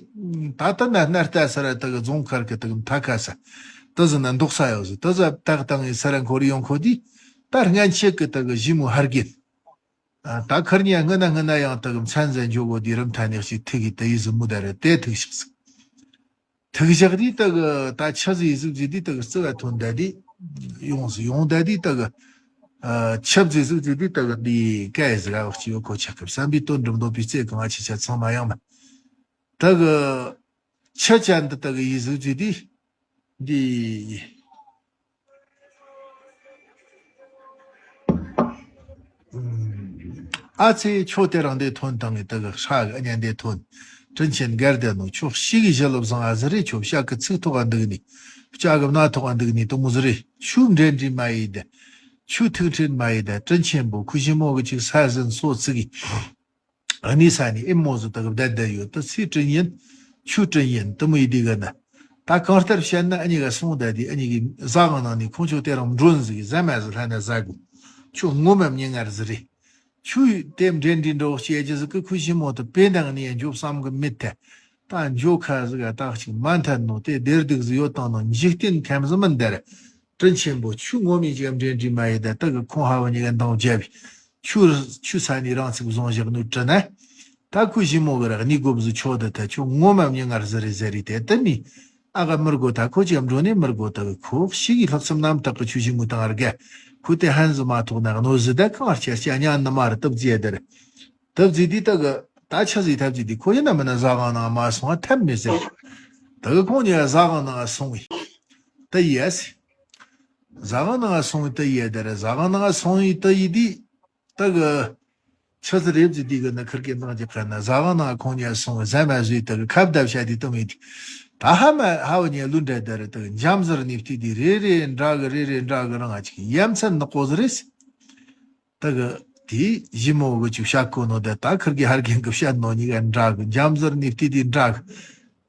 ད་ལྟ་ན་སྣར་ལྟ་ས་ར་ད་གི་རྫོང་མཁར་གི་ད་གི་མཐའ་ཁ་ས་དུ་ཟིན་ན་འདུག་ས་ཡོད་ཟིག་དུ་ཟ་བཏགས་བཏང་ངི་ས་ར་འཁོར་ཡོང་ཁོ་དེ་ད་སྔན་ཆད་གི་ད་གི་ཞི་མོ་ཧར་གིན་ད་ཁར་ཉ་སྔ་ན་སྔ་ན་ཡང་ད་གི་མཚན་ཟན་འཇོག་གོ་དེ་རིམ་ཐ་ནས་ཞིག་ཐུག་གི་དུ་ཡི་ཟིག་མོ་ད་ར་དེ་ཐུག་ཞིག་ཟིག་ཐུག་བཞག་དེ་དག་ད་ཆ་ཟིག་ཟིག་ཟིག་དེ་དག་རྩི་བ་ཐོན་ད་དེ་ཡོང་ཟིག་ཡོང་ད་དེ་དག་ཆབ་ཟིག་ཟིག་ཟིག་དེ་དག་འདི་སྐད་ཟིག་ར་བག་ཅི་ཡོད་ཁོ་ཆ་ཁབ་བསམ་པའི་དོན་འགྲུབ་འདོད་པའི་རྩེ་གང་ཆེ་ཆ་ཚང་མ་ཡང་མ་དག་ཆ་ཅན་འདི་དག་ཡིག་ཟིག་ཟིག་དེ་འདི། ཨ་ཙི་ཁྱོད་དེ་རང་དེ་ཐོན་དང་ངི་དག་ཧྲ་གི་ཨ་ཉན་དེ་ཐོན། དྲིན་ཆེན་དགར་དེ་ནོ་ཁྱོད་ཤི་གི་ཞི་ལོ་བཟང་ཨ་ཟི་རེ་ཁྱོད་ཤ་གི་ཚིག་ཐོག་ཨ་འདུག་ནི། ལྕགས་གི་སྣ་ཐོག་ཨ་འདུག་ནི་དུ་མོ་ཟི་རེ་ཆུ་འདྲེན་འདྲི་མ་ཡི་དེ། ཆུ་ཐིག་ཕྲན་མ་ཡི་དེ་དྲིན་ཆེན་པོ་ཁུ་ཞི་མོ་གི་ཅིག་ས་ཟིན་སོ་ཚིག་གི། ཨ་ནི་ས་ནི་ཨེ་མོ་ཟི་དག་བདལ་བདལ་ཡོད་དུ་ཚིག་དྲིན་ཡིན། ཆུ་དྲིན་ཡིན་དུ་མོ་ཡི་དེ་གི་ན། ད་གང་ལྟར་བཤད་ན་ཨ་ཉི་ག་སོང་ད་དེ་ཨ་ཉི་གི་ཟ་གང་ནང་ནི་ཁོང་ཆོ་དེ་རང་མགྲོན་ཟིག་ཟ་མ་ཟི་ལྷ་ན་ཟ་དགོ་ཁྱོད་ངོ་མ་མྱི་ངར་ཟི་རེད། ཆུ་ཡི་དེ་འདྲེན་འདྲི་འགྲོ་བྱེད་རྒྱུ་ཟིག་གི་ཁུ་ཞི་མོ་དུ་པེ་འདང་ནི་འཇོ་བསམ་གི་མི་ཐད། ད་འཇོ་ཁ་ཟིག་ག་ཏག་ཅིག་མ་འཐད་ནོ་དེ་བདེར་སྡུག་ཟིག་ཡོད་དང་ནོ་འཇིག་རྟེན་ཁམས་ཟིག་མིན་འདར། དྲིན་ཆེན་པོ་ཆུ་ངོ་མི་ཅིག་འདྲེན་འདྲི་མ་ཡི་ད་ད་གི་ཁོང་ཧ་བ་ཉི་ག་འདང་བརྒྱབ་བི། ཆུ་ཆུ་ས་ནི་རང་ཚིག་བཟུང་བཞག་ནོ་དྲི་ན། ད་ཁུ་ཞི་མོ་གི་ར་ནི་དགོ་བཟོ་ཆོག་ད་ད་ཆུ་ངོ་མ་མྱི་ངར་ཟི་རེ་ཟི་རེ་དེ་ད་མི། ཨ་ག་མི་དགོ་ད་ཁོ་ཅིག་འགྲོ་ནི་མི་དགོ་ད་གི་ཁོ་ཤི་གི་ལྷག་བསམ་རྣམ་དག་གི་ཆུ་ཞི་མོ་དང་ཨར་ག་ཁོ་དེ་ཧན་ཟི་མ་ཐོག་ན་གནོ་ཟི་ད་གང་ཨར་ཆ་ཆ་ཉ་ནི་མ་ར་སྟབས་རྩིས་ཡ་དར། སྟབས་རྩིས་དེ་ད་གི་ད་ཆ་ཟི་ཐབས་རྩིས་དེ་ཁོ་ཡིན་ན་མིན་ན་ཟ་གང་ནང་མ་སོང་བ་ཐབས་མེད་ཟེར། ད་གི་ཁོང་ཉི་ཟ་གང་ནང་སོང་བི། ད་ཡས། ཟ་གང་ནང་སོང་བའི་ཏི་ཡེ་དེ་རེད། ཟ་གང་ནང་སོང་བའི་ཏི་ཡེ་དེ། ད་གི་ཆི་ཟི་རེབ་ཟི་དེ་གི་ན་ཁིར་གི་ནང་གི་ཁ་ན་ཟ་གང་ནང་ཁོང་ཉ་སོང་བའི་ཟ་མ་ཟོས་ད་གི་ཁབ་བརྡབ་བྱ་དེ་ཏི་མི་དེ། ད་ཧ་མ་ཧ་བ་ཉ་ལུ་འདྲ་དེ་རེད། ད་གི་འཇམ་ཟིར་ནི་ཕི་དེ་རེ་རེ་འདྲ་གི་རེ་རེ་འདྲ་གི་རང་ཨ་ཅིག་ཡ་མཚན་ནག་པོ་ཟི་རེད། ད་གི་དེ་ཞི་མོ་གི་ཅིག་བཤད་གོ་ནོ་དེ་ད་ཁིར་གི་ཧར་གན་གི་བཤད་ནོ་ཉི་ག་འདྲ་གི་འཇམ་ཟིར་ནི་ཕི་དེ་འདྲ་གི།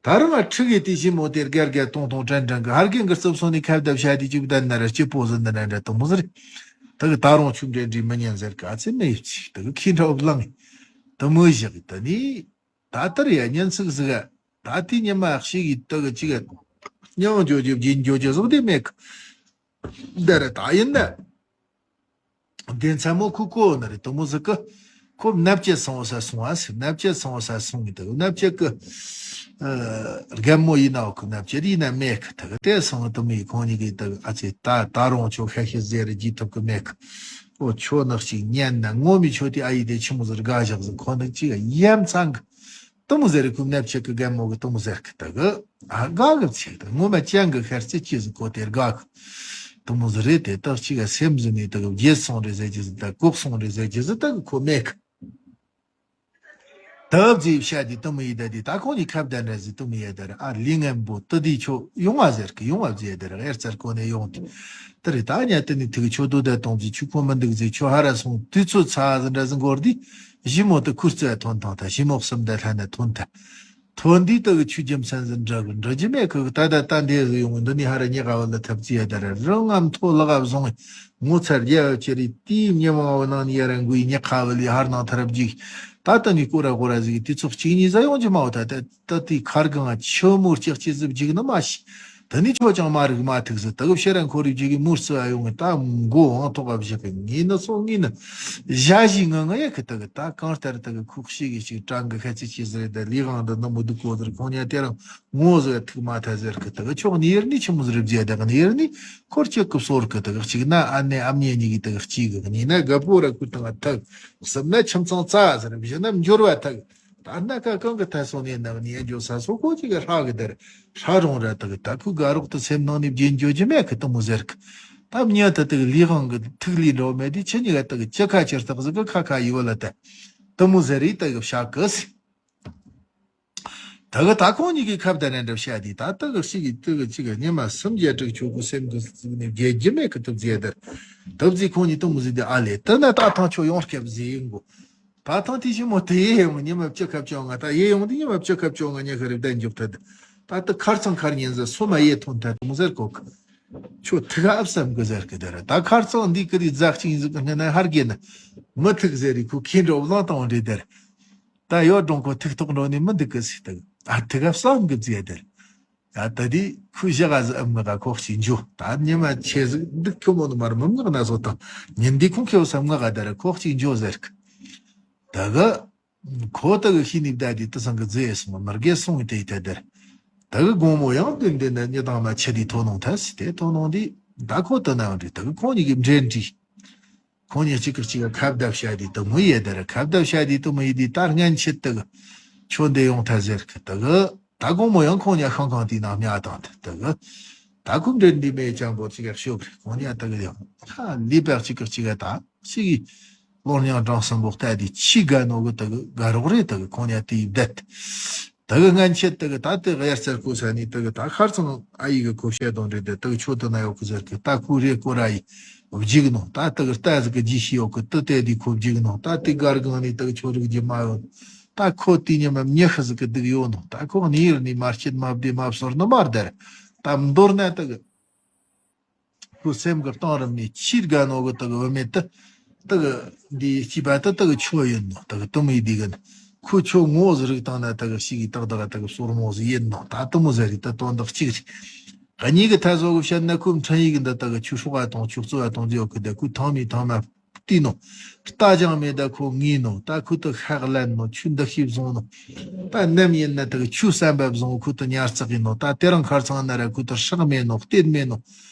ད་རུང་ང་ཁྲི་གི་དེ་ཞི་མོ་དེ་རྒལ་རྒལ་ཏོང་ཏོང་དྲན་དྲན་གི་ཧར་གི་འགི་རྩུབ་སོང་ནི་ཁ་བརྡ་བྱ་དེ་ཅིག་བདན་ན་ར་སྐྱིད་པོ་ཟིན་ན་ར་འདྲ་དུ་མོ་ཟེར། ད་གི་ད་རུང་ཆུ་འདྲེན་འདྲི་མི་ཉན་ཟེར་ག་ཚེ་མེ་ཡིབ་ཅིག་ད་གི་ཁྱི་འདྲ་བོ་ལངས། དུ་མོ་བཞག་གི་ད་ནི། ད་ལྟར་ཡ་ཉན་ཚིག་ཟིག་ག་ད་དེ་ཉི་མ་ཤི་གི་ད་གི་ཅིག་ག་ཉང་འཇོ་འཇོ་བགྱིན་འཇོ་འཇོ་ཟོག་དེ་མེད་གི། འདི་རེད་ད་ཡིན་ན། དེ་མཚན་མོ་ཁུ་ཀོ་ནི་རེད་དུ་མོ་ཟིག་གི། ཁོ་མནའ་བཅད་སོང་ས་སོང་ཨ་སི་མནའ་བཅད་སོང་ས་སོང་གི་དུ་མནའ་བཅད་གི། རྒན་མོ་ཡིན་ན་འོ་ཁུ་མནའ་བཅད་ཡིན་ན་མེད་གི་ད་གི་དེ་སོང་དུ་མོ་ཡི་ཁོང་གཉིས་གི་ད་གི་ཨ་ཙི་ད་ད་རུང་ཆོ་ཤ་ཤི་ཟེར་རེ་བགྱིད་ཐུབ་གི་མེད་གི། འོ་ཆོ་ནག་ཅིག་ཉན་ན་ངོ་མི་ཆོ་དེ་ཨ་ཡི་དེ་ཆི་མོ་ཟིག་དགའ་བཞག་ཟིག་ཁོ་ནག་ཅིག་ཡ་མཚང་གི། དུ་མོ་ཟེར་རེ་ཁུ་མནའ་བཅད་གི་རྒན་མོ་གི་དུ་མོ་ཟེར་གི་ད་གི། ཨ་དགའ་གི་ཚིག་ད་ངོ་མ་ཅན་གི་ཤར་ཚེ་ཅི་ཟིག་ཁོ་དེར་དགའ་གི། དུ་མོ་ཟི་རེད་དེ་དག་ཅིག་ག་སེམས་ཟི་ནས་དག་བརྗེད་སོང་རེད་ཟེར་གྱི་ཟི་དག་གོག་སོང་རེད་ཟེར་གྱི་ཟི་དག་ཁོ་མེད་གི། དབ་ཟི་བཤད་དེ་དུ་མོ་ཡི་ད་དེ་ད་ཁོང་གི་ཁབ་ད་འདྲ་ཟི་དུ་མོ་ཡི་ད་རེད་ཨ་ལི་ངན་པོ་དུ་དེ་ཆོ་ཡོང་བ་ཟེར་གི་ཡོང་བ་ཟེར་དེ་རེད་ཨེར་ཙར་གོ་ནས་ཡོང་དེ། དེ་རེད་ད་ཉ་དེ་ནི་ཐུག་ཆོ་དུ་ད་གཏོང་ཟི་ཆུ་ཁོ་མི་འདུག་ཟི་ཆོ་ཧ་ར་སོང་དུས་ཚོད་ཚ་ཟི་འདྲ་ཟི་འགོར་དེ་ཞི་མོ་དུ་ཁུར་རྩོད་ཐོན་ཐང་ད་ཞི་མོ་གསུམ་ད་ལྷ་ན་ཐོན་ད། ཐོན་དུས་དག་ཆུ་རྒྱུ་མཚན་ཟིན་འདྲ་གི་འདྲ་རྒྱུ་མེད་གི་ད་ད་ད་འདས་ཟིག་ཡོང་འདི་ནི་ཧ་ར་ཉི་ཁ་བ་ལ་ཐབས་རྩིས་ཡ་ད་ར་རང་ངམ་ཐོ་ལག་བ་བཟུང་ངོ་ཚར་རྒྱ་བ་ཅི་རི་དེའི་ཉི་མ་བ་ནང་ནི་ཡ་ར་འགུའི་ཉི་ཁ་བ་ལི་ཧར་ནང་ཐར་བ་ཅིག་ ད་ལྟ་ནི་སྐོར་ར་སྐོར་ར་ཟིག་དུས་ཚོད་གཅིག་གཉིས་ཟ་ཡོང་རྒྱུ་མ་བོ། ད་ད་ད་དེའི་ཁར་གང་ཆུ་མོར་ལྕགས་ཀྱི་ཟིབ་འཇིག་ནི་མ་ཤི། ད་ནི་ཁྱོད་ཀྱང་མ་རིག་མ་ཐུག་ཟི། ད་གི་ཕྱིར་ར་འཁོར་རིགས་ཀྱི་མུར་སི་བ་ཡོང་ངི་ད་མགོ་ཨང་ཐོག་ག་བཞག་གི་ངི་ནི་སོ་ངི་ནི་ཞ་ཞི་ངི་ངི་ཡ་གི་ད་གི་ད་གང་ལྟར་ད་གི་ཁུག་ཤི་གི་ཅིག་གྲང་གི་ཁ་ཚི་ཆི་ཟི་རེད། ད་ལི་གང་ད་ནི་མུ་དུ་གོ་ཟིར་ཁོང་ཉ་དེ་རང་ངོ་ཟི་ཐུག་མ་ཐ་ཟེར་གི་ད་གི་ཆོག་ནི་ཡར་ནི་ཆི་མོ་ཟི་རེད་བརྗེད་ད་གི་ནི་ཡར་ནི་འཁོར་ཅི་གི་སོར་གི་ད་གི་གཅིག་ན་ཨ་ནེ་ཨམ་ཉེ་ཉི་གི་ད་གི་གཅིག་གི་ནི་ན་ག་པོ་ར་ཁུ་ད་གི་ཐག་སམ་ན་ཁྱིམ་ཚང་རྩ་ཟེར་བཞི་ནམ་འབྱོར་བ་ཐག་ད་སྣ་ཁ་གང་གི་ཐད་སོང་ནས་ནམ་ཉེ་འཇོ་ས་སོ་ཁོ་ཅིག་གི་ཧྲ་གི་དེར་ཧྲ་རུང་ར་ད་གི་ད་ཁུ་དགའ་རོགས་ཏུ་སེམས་ནང་ནས་རྒྱན་འཇོ་རྒྱུ་མེད་གི་ཏུ་མོ་ཟེར་གི་ད་མྱི་ད་ད་གི་ལི་ཧང་གི་ཐུག་ལི་འགྲོ་མེད་དེ་ཆི་ཉི་ག་ད་གི་ཅི་ཁ་ཆེར་ཐག་ཟི་གི་ཁ་ཁ་ཡི་བ་ལ་ད་ཏུ་མོ་ཟེར་རི་ད་གི་བཤད་གི་སི། ད་གི་ད་ཁོང་གཉིས་ཀྱི་ཁ་བརྡ་ནས་འདྲ་བཤད་དེ་ད་ད་གི་ཞིག་གི་ད་གི་ཅི་གི་ཉི་མ་སུམ་བརྒྱ་དྲུག་ཅུ་གི་སེམས་གི་ཟི་ནས་རྒྱལ་རྒྱུ་མེད་གི་ཐུབ་ཟེར་དར་ཐུབ་ཟི་ཁོང་གཉིས་ཏུ་མོ་ཟི་དེ་ཨ་ལེ་ད་ན་ད་ཐང་ཆོ་ཡོང་སྐྱབས་ཟི་ཡིན་གོ་ད་ཐང་དེ་ཞི་མོ་དེ་ཡེ་ཡོང་ཉི་མ་བཅུ་ཁ་བཅོ་ལྔ་ད་ཡེ་ཡོང་དེ་ཉི་མ་བཅུ་ཁ་བཅོ་ལྔ་ཉི་ཁ་རེ་བདའ་འཇོག་ཐད་ད་ད་ཁར་ཚང་ཁར་ཉན་ཟི་སོ་མ་ཡེ་ཐོན་ཐད་མོ་ཟེར་གོ་གི་ཁྱོད་ཐུག་ཨབ་བསམ་གི་ཟེར་གི་དེ་ར་ད་ཁར་ཚང་འདི་གི་རི་རྫ་གཅིག་ཟིག་གི་སྔ་ན་ཧར་གི་ན་མི་ཐུག་ཟེར་རི་ཁུ་ཁྱེད་འགྲོ་བླང་བཏང་འདྲི་དེར་ད་ཡོད་འགྲོང་ཁོ་ཐུག་ཐོག་འགྲོ་ནི་མི་འདུག་གི་ཟིག་ད་ཨ་ཐུག་ཨབ་བསམ་གི་ཟེར་དེར་ད་ད་དི་ཁུ་ཞག་ག་ཟི་ཨམ་ང་ག་ཁོག་ཅིག་འཇོ་ད་ཉི་མ་ཆེ་ཟིག་འདུག་ཁྱོད་མོ་ནི་མར་མི་མངག་ན་བཟོ་དང་ཉིན་འདི་ཁོང་ཁེ་བསམ་ང་ག་དེ་ར་ཁོག་ཅིག་འཇོ་ཟེར་གི་ད་གི་ཁོ་ད་གི་ཤི་ནི་བདའ་དི་ཏི་སང་གི་ཛེ་སོང་མར་གེ་སོང་དེ་ཡི་ཐད་དེར། ད་གི་དགོང་མོ་ཡང་དུས་འདི་ནི་ཉི་དང་མ་ཆི་དི་ཐོ་ནོང་ཐ་སི་དེ་ཐོ་ནོང་དི་ད་ཁོ་ད་ན་འདྲི་ད་གི་ཁོང་གཉིས་ཀྱི་འདྲེན་དྲི། ཁོང་གཉིས་གཅིག་གི་གཅིག་ག་ཁ་བརྡ་བྱ་དི་ད་མུ་ཡེ་དེར་ཁ་བརྡ་བྱ་དི་ད་མུ་ཡེ་དི་ད་སྔན་ཆད་ད་གི་ཆོ་འདི་ཡོང་ཐ་ཟེར་གི་ད་གི་ད་དགོང་མོ་ཡང་ཁོང་གཉིས་ཤང་ཁང་དི་ནང་ཉ་དང་ད་ད་གི་ད་ཁུ་འདྲེན་དི་མེ་ཅང་པོ་གཅིག་ག་ཤོག་གི་ཁོང་གཉིས་ད་གི་ཡང་ཧ་ལི་པག་གཅིག་གི་གཅིག་ག་ད། ཞིག་གིས། གློ་རྙང་བྲང་གསུམ་པོ་ལྟ་དེ་ཆི་དགའ་ནོ་གི་དག་དགའ་རོགས་རེད་དག་ཁོང་ཉ་དེ་ཡིབ་བསྡད། དག་སྔན་ཆད་དག་ད་དེ་གཡར་རྩར་ཁོ་ས་ནི་དག་ད་ཁར་ཚང་ཨ་ཡི་གི་ཁོ་བཤད་དོན་རེད་དེ་དག་ཆོ་དུ་ན་ཡོག་གི་ཟེར་གི་ད་ཁུ་རེ་ཀོ་ར་ཡི་བརྗིག་ནོ་ད་དག་རྟ་ཟིག་གི་རྗེས་ཤི་ཡོག་གི་དུ་དེ་དེ་ཁོ་བརྗིག་ནོ་ད་དེ་གར་གང་ནི་དག་ཆོ་རིག་རྒྱུ་མ་ཡོད། ད་ཁོ་དེ་ཉི་མ་མྱི་ཤི་ཟིག་གི་སྡུག་ཡོད་ནོ་ད་ཁོ་ནི་ཡིར་ནི་མ་སྐྱིད་མ་བདེ་མ་བསོར་ནི་མ་རྡར་ད་མདོར་ན་དག་ཁོའི་སེམས་ཀྱི་གཏིང་རིམ་ནས་ཆེས་དགའ་ནོ་གི་དག་བུད་མེད་དེ་དག་འདིའི་སྐྱེས་པ་དེ་དག་ཆོ་ཡིན་ནོ་དག་དུ་མོ་ཡི་དེ་གི་ཁོ་ཆོ་ངོ་ཟི་རིག་དང་ན་དག་ཞིག་གི་དག་དག་དག་སོར་མོ་ཟི་ཡིན་ནོ་ད་དུ་མོ་ཟི་རིག་ད་དོན་དག་གཅིག་རེད། གཉིས་ཀྱི་ཐད་སོ་གི་བཤད་ན་ཁོའི་འཕྲིན་ཡིག་འདི་དག་ཆུ་སྲོག་ག་དང་ཆུ་གཙོ་བ་དང་ཟི་ཡོ་གི་དེ་ཁོའི་ཐང་མི་ཐང་མ། བལྟས་ནོ། རྟ་ཅང་མེད་ད་ཁོ་ངུས་ནོ། ད་ཁོ་ད་ཤག་ལན་ནོ། ཆུ་འདི་ཤི་བཟུང་ནོ། ད་ནམ་ཡིན་ན་ད་ཆུ་བསམ་པ་བཟུང་ཁོ་ད་ཉར་ཚགས་ཡིན་ནོ། ད་དེ་རིང་ཁར་ཚང་ན་ར་ཁོ་ད་ཧྲག་མེད་ནོ། གཏེར་མེད་ནོ།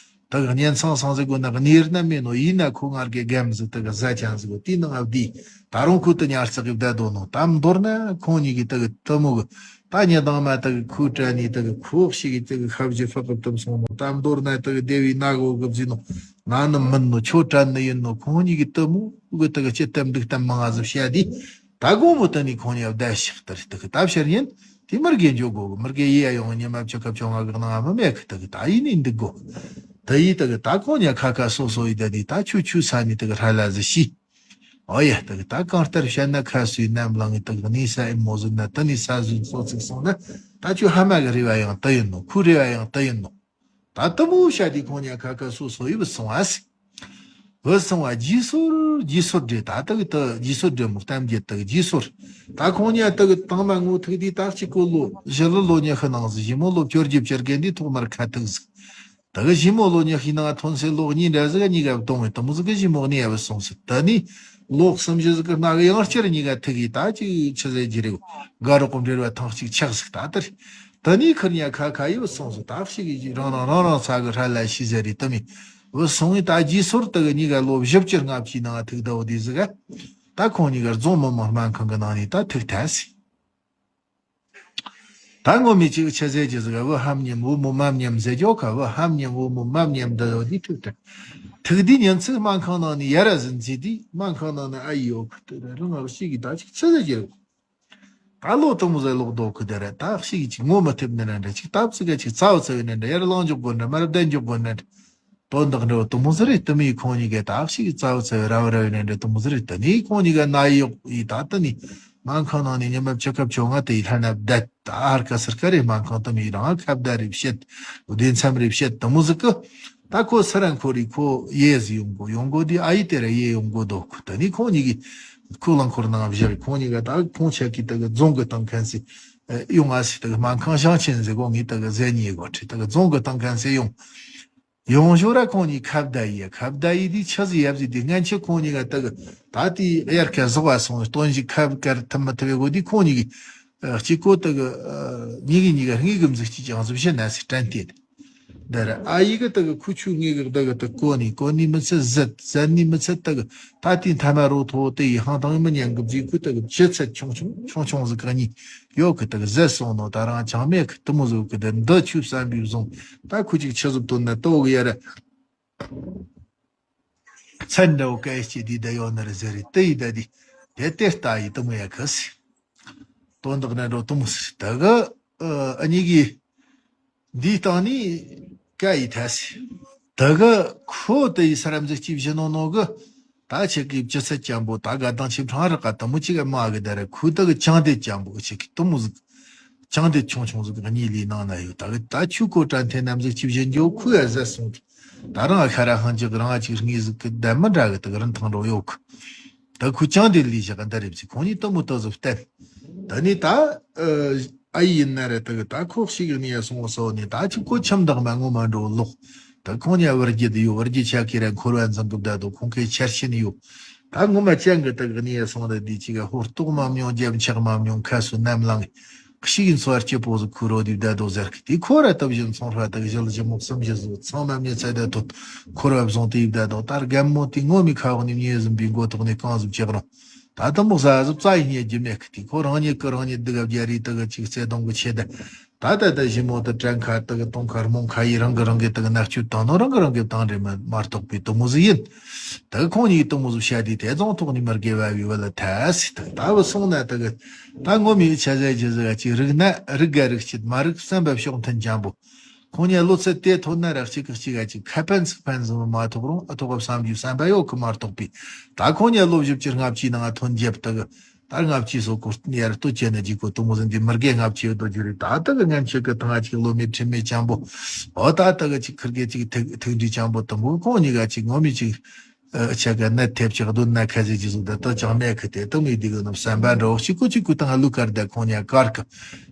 ད་གཉེན་ཚང་སང་ཟིག་གོ་ན་གནས་ན་མེད་ནོ། ཡིན་ན་ཁོ་ངར་གེ་རྒན་ཟིག་ད་ག་ཟ་ཅང་ཟིག་གོ་དེ་ནང་ཨ་བདེ། ད་རུང་ཁོ་ད་ཉར་ཚགས་ཡི་བསྡད་དོ་ནོ། ད་མདོར་ན་ཁོང་གཉིས་ཀྱི་ད་གི་དུ་མོ་གི་ད་ཉི་དང་མ་ད་གི་ཁོའི་དྲ་ནི་ད་གི་ཁོ་ཞིག་གི་ད་གི་ཁ་བཞི་ཕག་གི་དུམ་སོང་ནོ། ད་མདོར་ན་ད་གི་སྡེ་བའི་ན་གོ་གི་བཟི་ནོ། ན་ནི་མིན་ནོ། ཆོ་དྲན་ནི་ཡིན་ནོ། ཁོང་གཉིས་ཀྱི་དུ་མོ་གི་ད་གི་ཅི་ལྟར་འདུག་ལྟར་མང་ང་ཟིག་བཤད་དེ། ད་དགོང་མོ་ད་ནི་ཁོང་གཉིས་བསྡད་ཤག་ད་རེད། ད་གི་ད་བཤད་ཡིན་དེ་མི་རྒན་འཇོག་གོ་གི་མི་རྒན་ཡི་ཡ་ཡོང་ཉི་མ་བཅུ་ཁ་བཅོ་ལྔ་གི་ནང་ང་མི་མེད་གི་ད་གི་ད་ཡིན་ནི་འདུག་གོ་ད་ཡིན་ད་གི་ད་ཁོང་གཉིས་ཁ་ཁ་སོ་སོ་ཡི་ད་དེ་ད་ཆུ་ཆུ་ས་ནི་ད་གི་ཧྲ་ལ་ཟི་ཤི། ཨོ་ཡ་ད་གི་ད་གང་ལྟར་བཤད་ན་ཁ་སུའི་ནམ་ལངས་ད་གི་ནི་ས་ཨེ་མོ་ཟིན་ན་ད་ནི་ས་ཟིན་སོ་ཚིག་སོང་ན་ད་ཆུ་ཧ་མ་གི་རེ་བ་ཡང་ད་ཡིན་ནོ། ཁོའི་རེ་བ་ཡང་ད་ཡིན་ནོ། ད་དུ་མོ་བཤད་དེ་ཁོང་གཉིས་ཁ་ཁ་སོ་སོ་ཡི་བུད་སོང་ཨ་སི། བུད་སོང་བ་རྗེས་སོར་རྗེས་སོར་འདྲེ་ད་ད་གི་ད་རྗེས་སོར་འདྲེ་མོ་གཏམ་རྒྱུད་ད་གི་རྗེས་སོར། ད་ཁོང་གཉིས་ད་གི་དང་མ་ངོ་ཐུག་དུས་ད་གཅིག་གོ་ལོ་ཞི་ལུ་ལོ་ཉི་ཤུ་ནང་ཟིག་ཞི་མོ་ལོ་བཅོ་བརྒྱད་བཅུ་དགུ་འདི་ཐོག་མར་ཁ་ཐུག་ཟིག་ད་གི་ཞི་མོ་ལོ་ཉི་ཤུའི་ནང་ཐོན་སའི་ལོ་གཉིས་འདྲ་ཟིག་གཉིས་ཀ་གཏོང་བའི་དུ་མོ་ཟིག་གི་ཞི་མོ་གནས་བུད་སོང་ཟིག་ད་ནི་ལོ་གསུམ་བཞི་ཟིག་གི་སྣ་གི་ཡང་བསྐྱར་གཉིས་ཀ་ཐུག་གི་ད་ཅིག་ཆི་ཟེར་གྱི་རེད། དགའ་རོགས་གི་འབྲེལ་བ་ཐེངས་གཅིག་ཆགས་ཟིག་ད་ལྟར། ད་ནི་ཁིར་ཉ་ཁ་ཁ་ཡི་བུད་སོང་ཟིག་ད་ཞིག་གི་རང་རང་རང་རང་ས་གི་ཧྲ་ལ་ཤི་ཟེར་རེད་དུ་མི། བུད་སོང་ཡི་ད་རྗེས་སོར་ད་གི་གཉིས་ཀ་ལོ་བཞི་བཅུ་ལྔ་བཅུའི་ནང་ཐུག་ད་བུ་དེ་ཟིག་ག་ད་ཁོང་གཉིས་ཀ་རྫོང་མི་དམངས་སྨན་ཁང་གི་ནང་ནས་ད་ཐུག་ཐལ་ཟིག་ད་ངོ་མི་གཅིག་ཆི་ཟེར་གྱི་ཟིག་བུ་ཧམ་ཉམས་བུ་མོ་མམ་ཉམས་ཟེར་རྒྱོ་ཁ་བུ་ཧམ་ཉམས་བུ་མོ་མམ་ཉམས་འདི་ཡོད་དེ་ཐུག་ཐལ། ཐུག་དུས་ཉིན་ཚིག་སྨན་ཁང་ནང་ནས་ཡར་ར་ཟིན་ཚེ་དུས་སྨན་ཁང་ནང་ནས་ཨ་ཡི་ཡོད་གི་ཐུག་ར་རང་ང་ཞིག་གི་ད་ཅིག་ཆི་ཟེར་གྱི་རེད། ད་ལོ་དུ་མོ་ཟེར་ལོག་རྡོ་གི་དེ་རེད། ད་ཞིག་གི་ཅིག་ངོ་མི་ཐེབས་ནི་ར་འདྲ་ཅིག་སྟབས་ཙི་ག་ཅིག་རྩ་བ་ཚ་བའི་ནི་འདྲ་ཡར་ལངས་འཇོག་དགོས་འདྲ་མར་བསྡད་འཇོག་དགོས་འདྲ་འདྲ། དོན་དག་འདྲ་བོ་དུ་མོ་ཟེར་རེད། དུ་མི་ཁོང་གཉིས་ཀས་ད་ཞིག་རྩ་བ་ཚ་བའི་ར་བ་ར་བའི་ནི་འདྲ་དུ་མོ་ཟེར་རེད། དུ་ནི་ཁོང་གཉིས་ཀ་ན་ཡོག་ཡི་ད་དུ་ནི་སྨན་ཁང་ནང་ནས་ཉི་མ་བཅུ་ཁ་བཅོ་ལྔ་དེ་ཡི་ལྷ་ན་བསྡད་ད་ཧར་ཀ་སིར་ཀ་རེ་སྨན་ཁང་དུ་མི་རང་ཁ་བརྡ་རེ་བཤད་བདེ་མཚམས་རེ་བཤད་དུ་མོ་ཟིག་གི་ད་ཁོ་སི་རན་ཁོ་རི་ཁོ་ཡེ་ཟི་ཡོང་གོ་ཡོང་གོ་དེ་ཨ་ཡི་དེ་ར་ཡེ་ཡོང་གོ་དོ་ཁོ་དུ་ནི་ཁོང་གཉིས་ཀས་ ཁོ་རླངས་འཁོར་ནང་བཞག་ཁོང་གཉིས་ཀ་ད་ཁོང་ཆ་གི་ད་གི་རྫོང་གི་སྟེང་ཁན་སི་ཡོང་ཨ་སི་ད་གི་སྨན་ཁང་ཞིང་ཆེན་ཟེར་གོ་ངི་ད་གི་ཟེ་ཉི་གོ་ཁྲི་ད་གི་རྫོང་གི་སྟེང་ཁན་སི་ཡོང་། ཡོང་ཞོར་ར་ཁོང་གཉིས་ཁ་བརྡ་ཡི་ཁ་བརྡ་ཡི་དི་ཆི་ཟི་ཡབ་ཟི་དི་སྔན་ཆད་ཁོང་གཉིས་ཀ་ད་གི་ད་དི་དབྱར་ཁ་ཟོག་བ་སོང་སྟོན་ཞིག་ཁ་བཀར་ཐུབ་མི་ཐུབ་བའི་གོ་དི་ཁོང་གཉིས་གི་གཅིག་གོ་ད་གི་གཉིས་གི་གཉིས་ཀ་གཉིས་གི་མཛུག་གཅིག་ཅང་ཟི་བཤད་ན་སི་དྲན་ཏེ། འདི་ར་ཨ་ཡི་གི་ད་གི་ཁུ་ཆུ་ངེ་གི་ད་གི་ད་གོ་ནི་གོ་ནི་མི་ཚད་ཟད་ཟད་ནི་མི་ཚད་ད་གི་ད་དེ་མཐའ་མ་རོ་ཐོ་དེ་ཡི་ཧང་ཐང་མི་ཉན་གི་ཟི་ཁུ་ད་གི་ཇེ་ཚད་ཆུང་ཆུང་ཆུང་ཆུང་ཟི་ག་ནི་ཡོ་གི་ད་གི་ཟད་སོང་ནོ་ད་རང་ཅང་མེད་གི་ད་མོ་ཟི་གི་ད་འདི་ཆུ་བསམ་པའི་བཟུང་ད་ཁུ་ཅིག་ཆི་ཟི་བཏོན་ན་ཏོ་གི་ཡ་ར་ཚན་འདྲ་བོ་སྐད་ཅིག་དེ་ད་ཡོ་ན་ར་ཟེར་རི་ད་ཡི་ད་དེ་དེ་ལྟ་ཡི་ད་མོ་ཡ་གི་སི་དོན་དག་ན་འགྲོ་ད་མོ་སི་ད་གི་ཨ་ནི་གི་འདིའི་སྟེང་ནས་བཀའ་ཡི་ཐལ་སྲིད། ད་ག་ཁོ་དེ་ཡི་ས་ར་མཛད་ཅིབ་བཞི་ནོ་ནོ་གི་ད་ཆེ་གི་ཅི་ཚད་ཅན་པོ་ད་ག་དང་ཆིབ་ཕྲང་ར་ཀ་ད་མོ་ཅི་ག་མ་གི་ད་ར་ཁུ་ད་གི་ཅང་དེ་ཅན་པོ་ཆེ་གི་ཏུ་མོ་ཟིག་ཅང་དེ་ཆུང་ཆུང་ཟིག་གཉིས་ལི་ནང་ན་ཡོད་ད་གི་ད་ཆུ་ཀོ་དྲན་ཐེ་ན་མཛད་ཅིབ་བཞི་འཇོ་ཁུ་ཡ་ཟ་སོང་གི་ད་རང་ཨ་ཁ་ར་ཧང་ཅིག་རང་ཨ་ཅིག་ངི་ཟིག་གི་ད་མི་འདྲ་གི་ད་གི་རིན་ཐང་རོ་ཡོད་གི་ད་ཁུ་ཅང་དེ་ལི་ཞག་ག་ད་རེབ་ཅིག་ཁོང་གཉིས་ཏུ་མོ་ཏུ་ཟིག་བསྟན། ད་ནི་ད། ཨ་ཡི་ཡིན་ན་རེད་དག་ད་ཁོ་ཞིག་ནི་ཡ་སོང་སོ་ནི་ད་ཅི་ཁོ་ཁྱིམ་བདག་མ་ངོ་མ་འགྲོ་ལོག་ད་ཁོང་ཉ་བར་རྒྱུ་དུ་ཡོད་བར་རྒྱུ་ཆ་ཁི་ར་འཁོར་བ་འཛིན་གི་བསྡད་དོ་ཁོང་ཁའི་ཆར་ཤི་ནི་ཡོད། ད་ངོ་མ་ཅན་གི་དག་ནི་ཡ་སོང་རེད་དི་ཅི་ག་ཧོར་ཏོག་མ་མྱོང་རྒྱབ་ཆག་མ་མྱོང་ཁ་སུ་ནམ་ལངས་ཞིག་ཡིན་སོ་བར་སྐྱི་པོ་ཟིག་ཁུ་རོ་དི་བསྡད་དོ་ཟེར་གི་དི་ཁོ་ར་ལྟ་བཞིན་ཚོང་ཧྲ་དག་ཞལ་ཞི་མོ་གསུམ་བཞི་ཟིག་ཚང་མ་མྱི་ཚད་བསྡད་དོ་འཁོར་བ་བཟུང་དི་བསྡད་དོ་ད་རྒན་མོ་དི་ངོ་མི་ཁ་འོག་ནི་མྱི་ཟིན་པའི་མགོ་ཐོག་ནི་རྐང་ཟིག་ཆག་རུང་། ད་དུང་མོ་ཟ་ཟིག་རྩ་ཡི་རྙེད་རྒྱུ་མེད་གི་དེ་ཁོ་རང་ཉིད་ཀི་རང་ཉིད་སྡུག་བརྒྱ་རེ་དག་ཅིག་བརྩེ་དུང་གི་ཆེད་དུ་ད་ད་ད་ཞི་མོ་དུ་དྲན་ཁ་དག་གཏོང་ཁ་རྨོང་ཁ་ཡི་རང་གི་རང་གི་དག་མནར་གཅོད་བཏང་ནོ་རང་གི་རང་གི་བཏང་རེད་མ་མ་གཏོགས་པའི་དུ་མོ་ཟིག་ཡིན། དག་ཁོང་ཉིད་དུ་མོ་ཟིག་བཤད་དེ་དེ་རྫོང་ཐོག་ནས་མར་དགེ་བ་བའི་བུ་ལ་ཐལ་སི་དག་ད་བུ་སོང་ན་དག་ད་ངོ་མི་ཆ་ཟེ་ཇི་ཟི་ག་ཅིག་རིག་ན་རིག་ག་རིག་ཅིག་མ་རིག་བསམ་པ་ཕྱོགས་མཐུན་ཅན་པོ། ཁོང་ཉིད་བློ་ཚད་དེ་ཐོན་ན་ར་གཅིག་གི་གཅིག་ག་གཅིག་ཁ་ཕན་ཚིག་ཕན་ཟིན་མ་ཐོག་རུང་ཨ་ཐོག་བསམ་རྒྱུ་བསམ་པ་ཡོད་གི་མ་གཏོགས་པའི་ད་ཁོང་ཉིད་བློ་བཞི་བཅུ་ལྔ་བཅུའི་ནང་ཐོན་རྒྱབ་ད་གི་ད་ལྔ་བཅུའི་སོ་ཁོ་ཡར་ལྟོ་ཅན་ནི་ཅིག་གོ་དུ་མོ་ཟིན་དུས་མི་རྒས་ལྔ་བཅུའི་རྡོ་རྒྱུ་རེད་ད་ད་གི་ངན་ཆོས་གི་ཐང་ཅིག་བློ་མེད་ཁྲིམས་མེད་ཅན་པོ་འོ་ད་ད་གི་ཅིག་ཁིར་གེ་ཅིག་ཐུག་ཐུག་འདྲི་ཅན་པོ་དུ་མོ་ཁོང་གཉིས་ཀ་ཅིག་ངོ་མི་ཅིག་ཨ་ཆ་ག་ནད་ཐེབས་ཀྱི་གདོན་ན་ཁ་ཟས་ཀྱི་གཟུགས་དེ་དག་ཅང་མེད་གི་དེ་དག་མི་བདེ་གི་ནམ་བསམ་པ་འདྲ་བོ་གཅིག་གུ་གཅིག་གུ་དང་ལུ་དཀར་དེ་ཁོང་ཉ་དཀར་གི་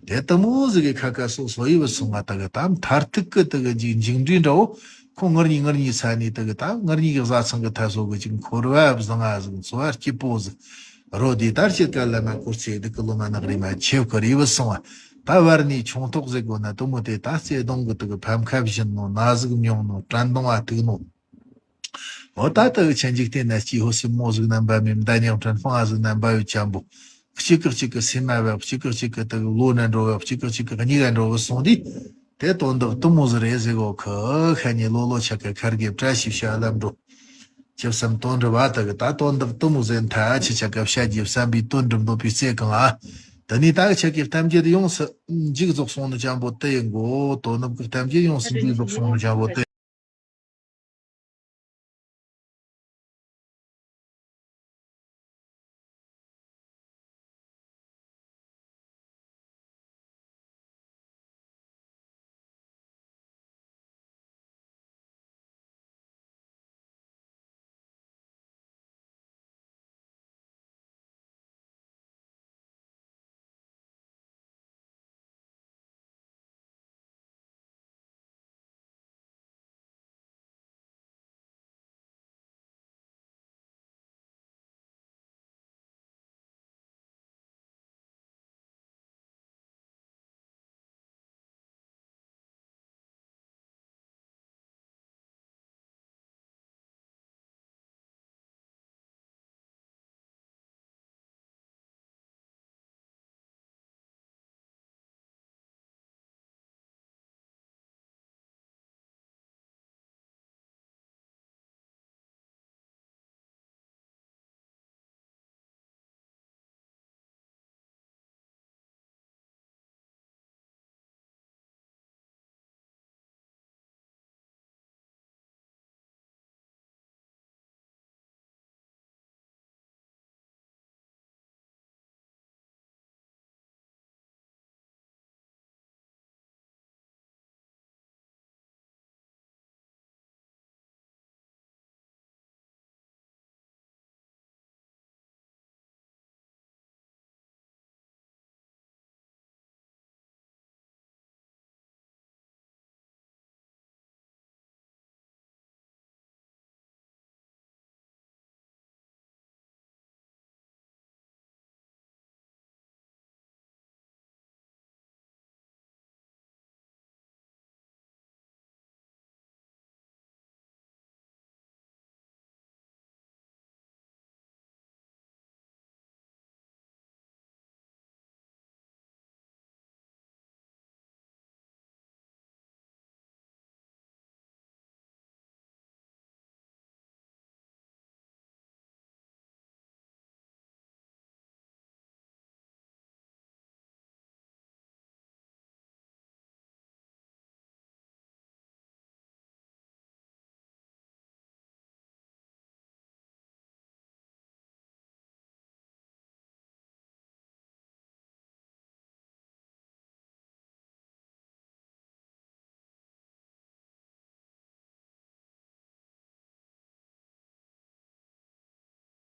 དེ་དག་མོ་ཟིག་གི་ཁ་ཁ་སོ་སོ་ཡི་བུ་སོང་ང་ད་གི་དམ་མཐར་ཐུག་གི་དག་གི་འཇིག་འཇིག་འདྲི་འདྲ་བོ་ཁོང་ངར་གཉིས་ངར་གཉིས་ས་ནི་དག་གི་དམ་ངར་གཉིས་གི་བཟའ་ཚང་གི་ཐ་སོ་གི་ཅིག་འཁོར་བ་བཟང་ང་ཟིག་འཚོ་བ་སྐྱིད་པོ་ཟིག་རོ་དེ་དར་ཞིག་ག་ལ་མ་སྐོར་ཚེ་དག་གི་ལོ་མ་ནག་རི་མ་ཆེ་གི་རི་བུ་སོང་བ་ད་བར་ནི་ཆུང་ཐོག་ཟིག་གོ་ན་དུ་མོ་དེ་ད་བརྩེ་གདུང་གི་དག་གི་ཕམ་ཁ་བཞིན་ནོ་ན་ཟིག་མྱོང་ནོ་དྲན་གདུང་བ་ཐུག་ནོ། འོ་ད་ལྟ་བའི་ཆ་འཇིག་རྟེན་ན་སྐྱེས་ཕོ་སྲིན་མོ་ཟིག་རྣམ་པ་མེད་མདའ་ཉག་ཕྲན་སྤང་ཟིག་རྣམ་པ་ཡོད་ཅམ་པོ། གཅིག་གི་གཅིག་གི་སེམས་མ་བབ་གཅིག་གི་གཅིག་གི་དག་ལོ་ན་འགྲོ་བབ་གཅིག་གི་གཅིག་གི་གཉིས་ཀ་འགྲོ་བབ་སོང་དུས། དེ་དོན་དག་གཏུམ་མོ་ཟིག་རེད་ཟེར་གོ་ཁི་ཁ་ཉིན་ལོ་ལོ་ཆ་གི་ཁར་གི་བཀྲ་ཤིས་བྱ་ལམ་འགྲོ། ཇི་བསམ་དོན་འགྲུབ་བ་དག་གི་ད་དོན་དག་གཏུམ་མོ་ཟེར་མཐའ་ཆི་ཆ་གི་བཤད་རྒྱུ་བསམ་པའི་དོན་འགྲུབ་འདོད་པའི་རྩེ་གང་ཨ། དེ་ནས་ད་གི་ཆ་གི་གཏམ་རྒྱུད་ཡོངས་སུ་མཇུག་རྫོགས་སོང་ནི་ཅམ་པོ་དེ་ཡིན་གོ་དོ་ནུབ་གི་གཏམ་རྒྱུད་ཡོངས་སུ་མཇུག་རྫོགས་སོང་ནི་ཅམ་པོ་དེ།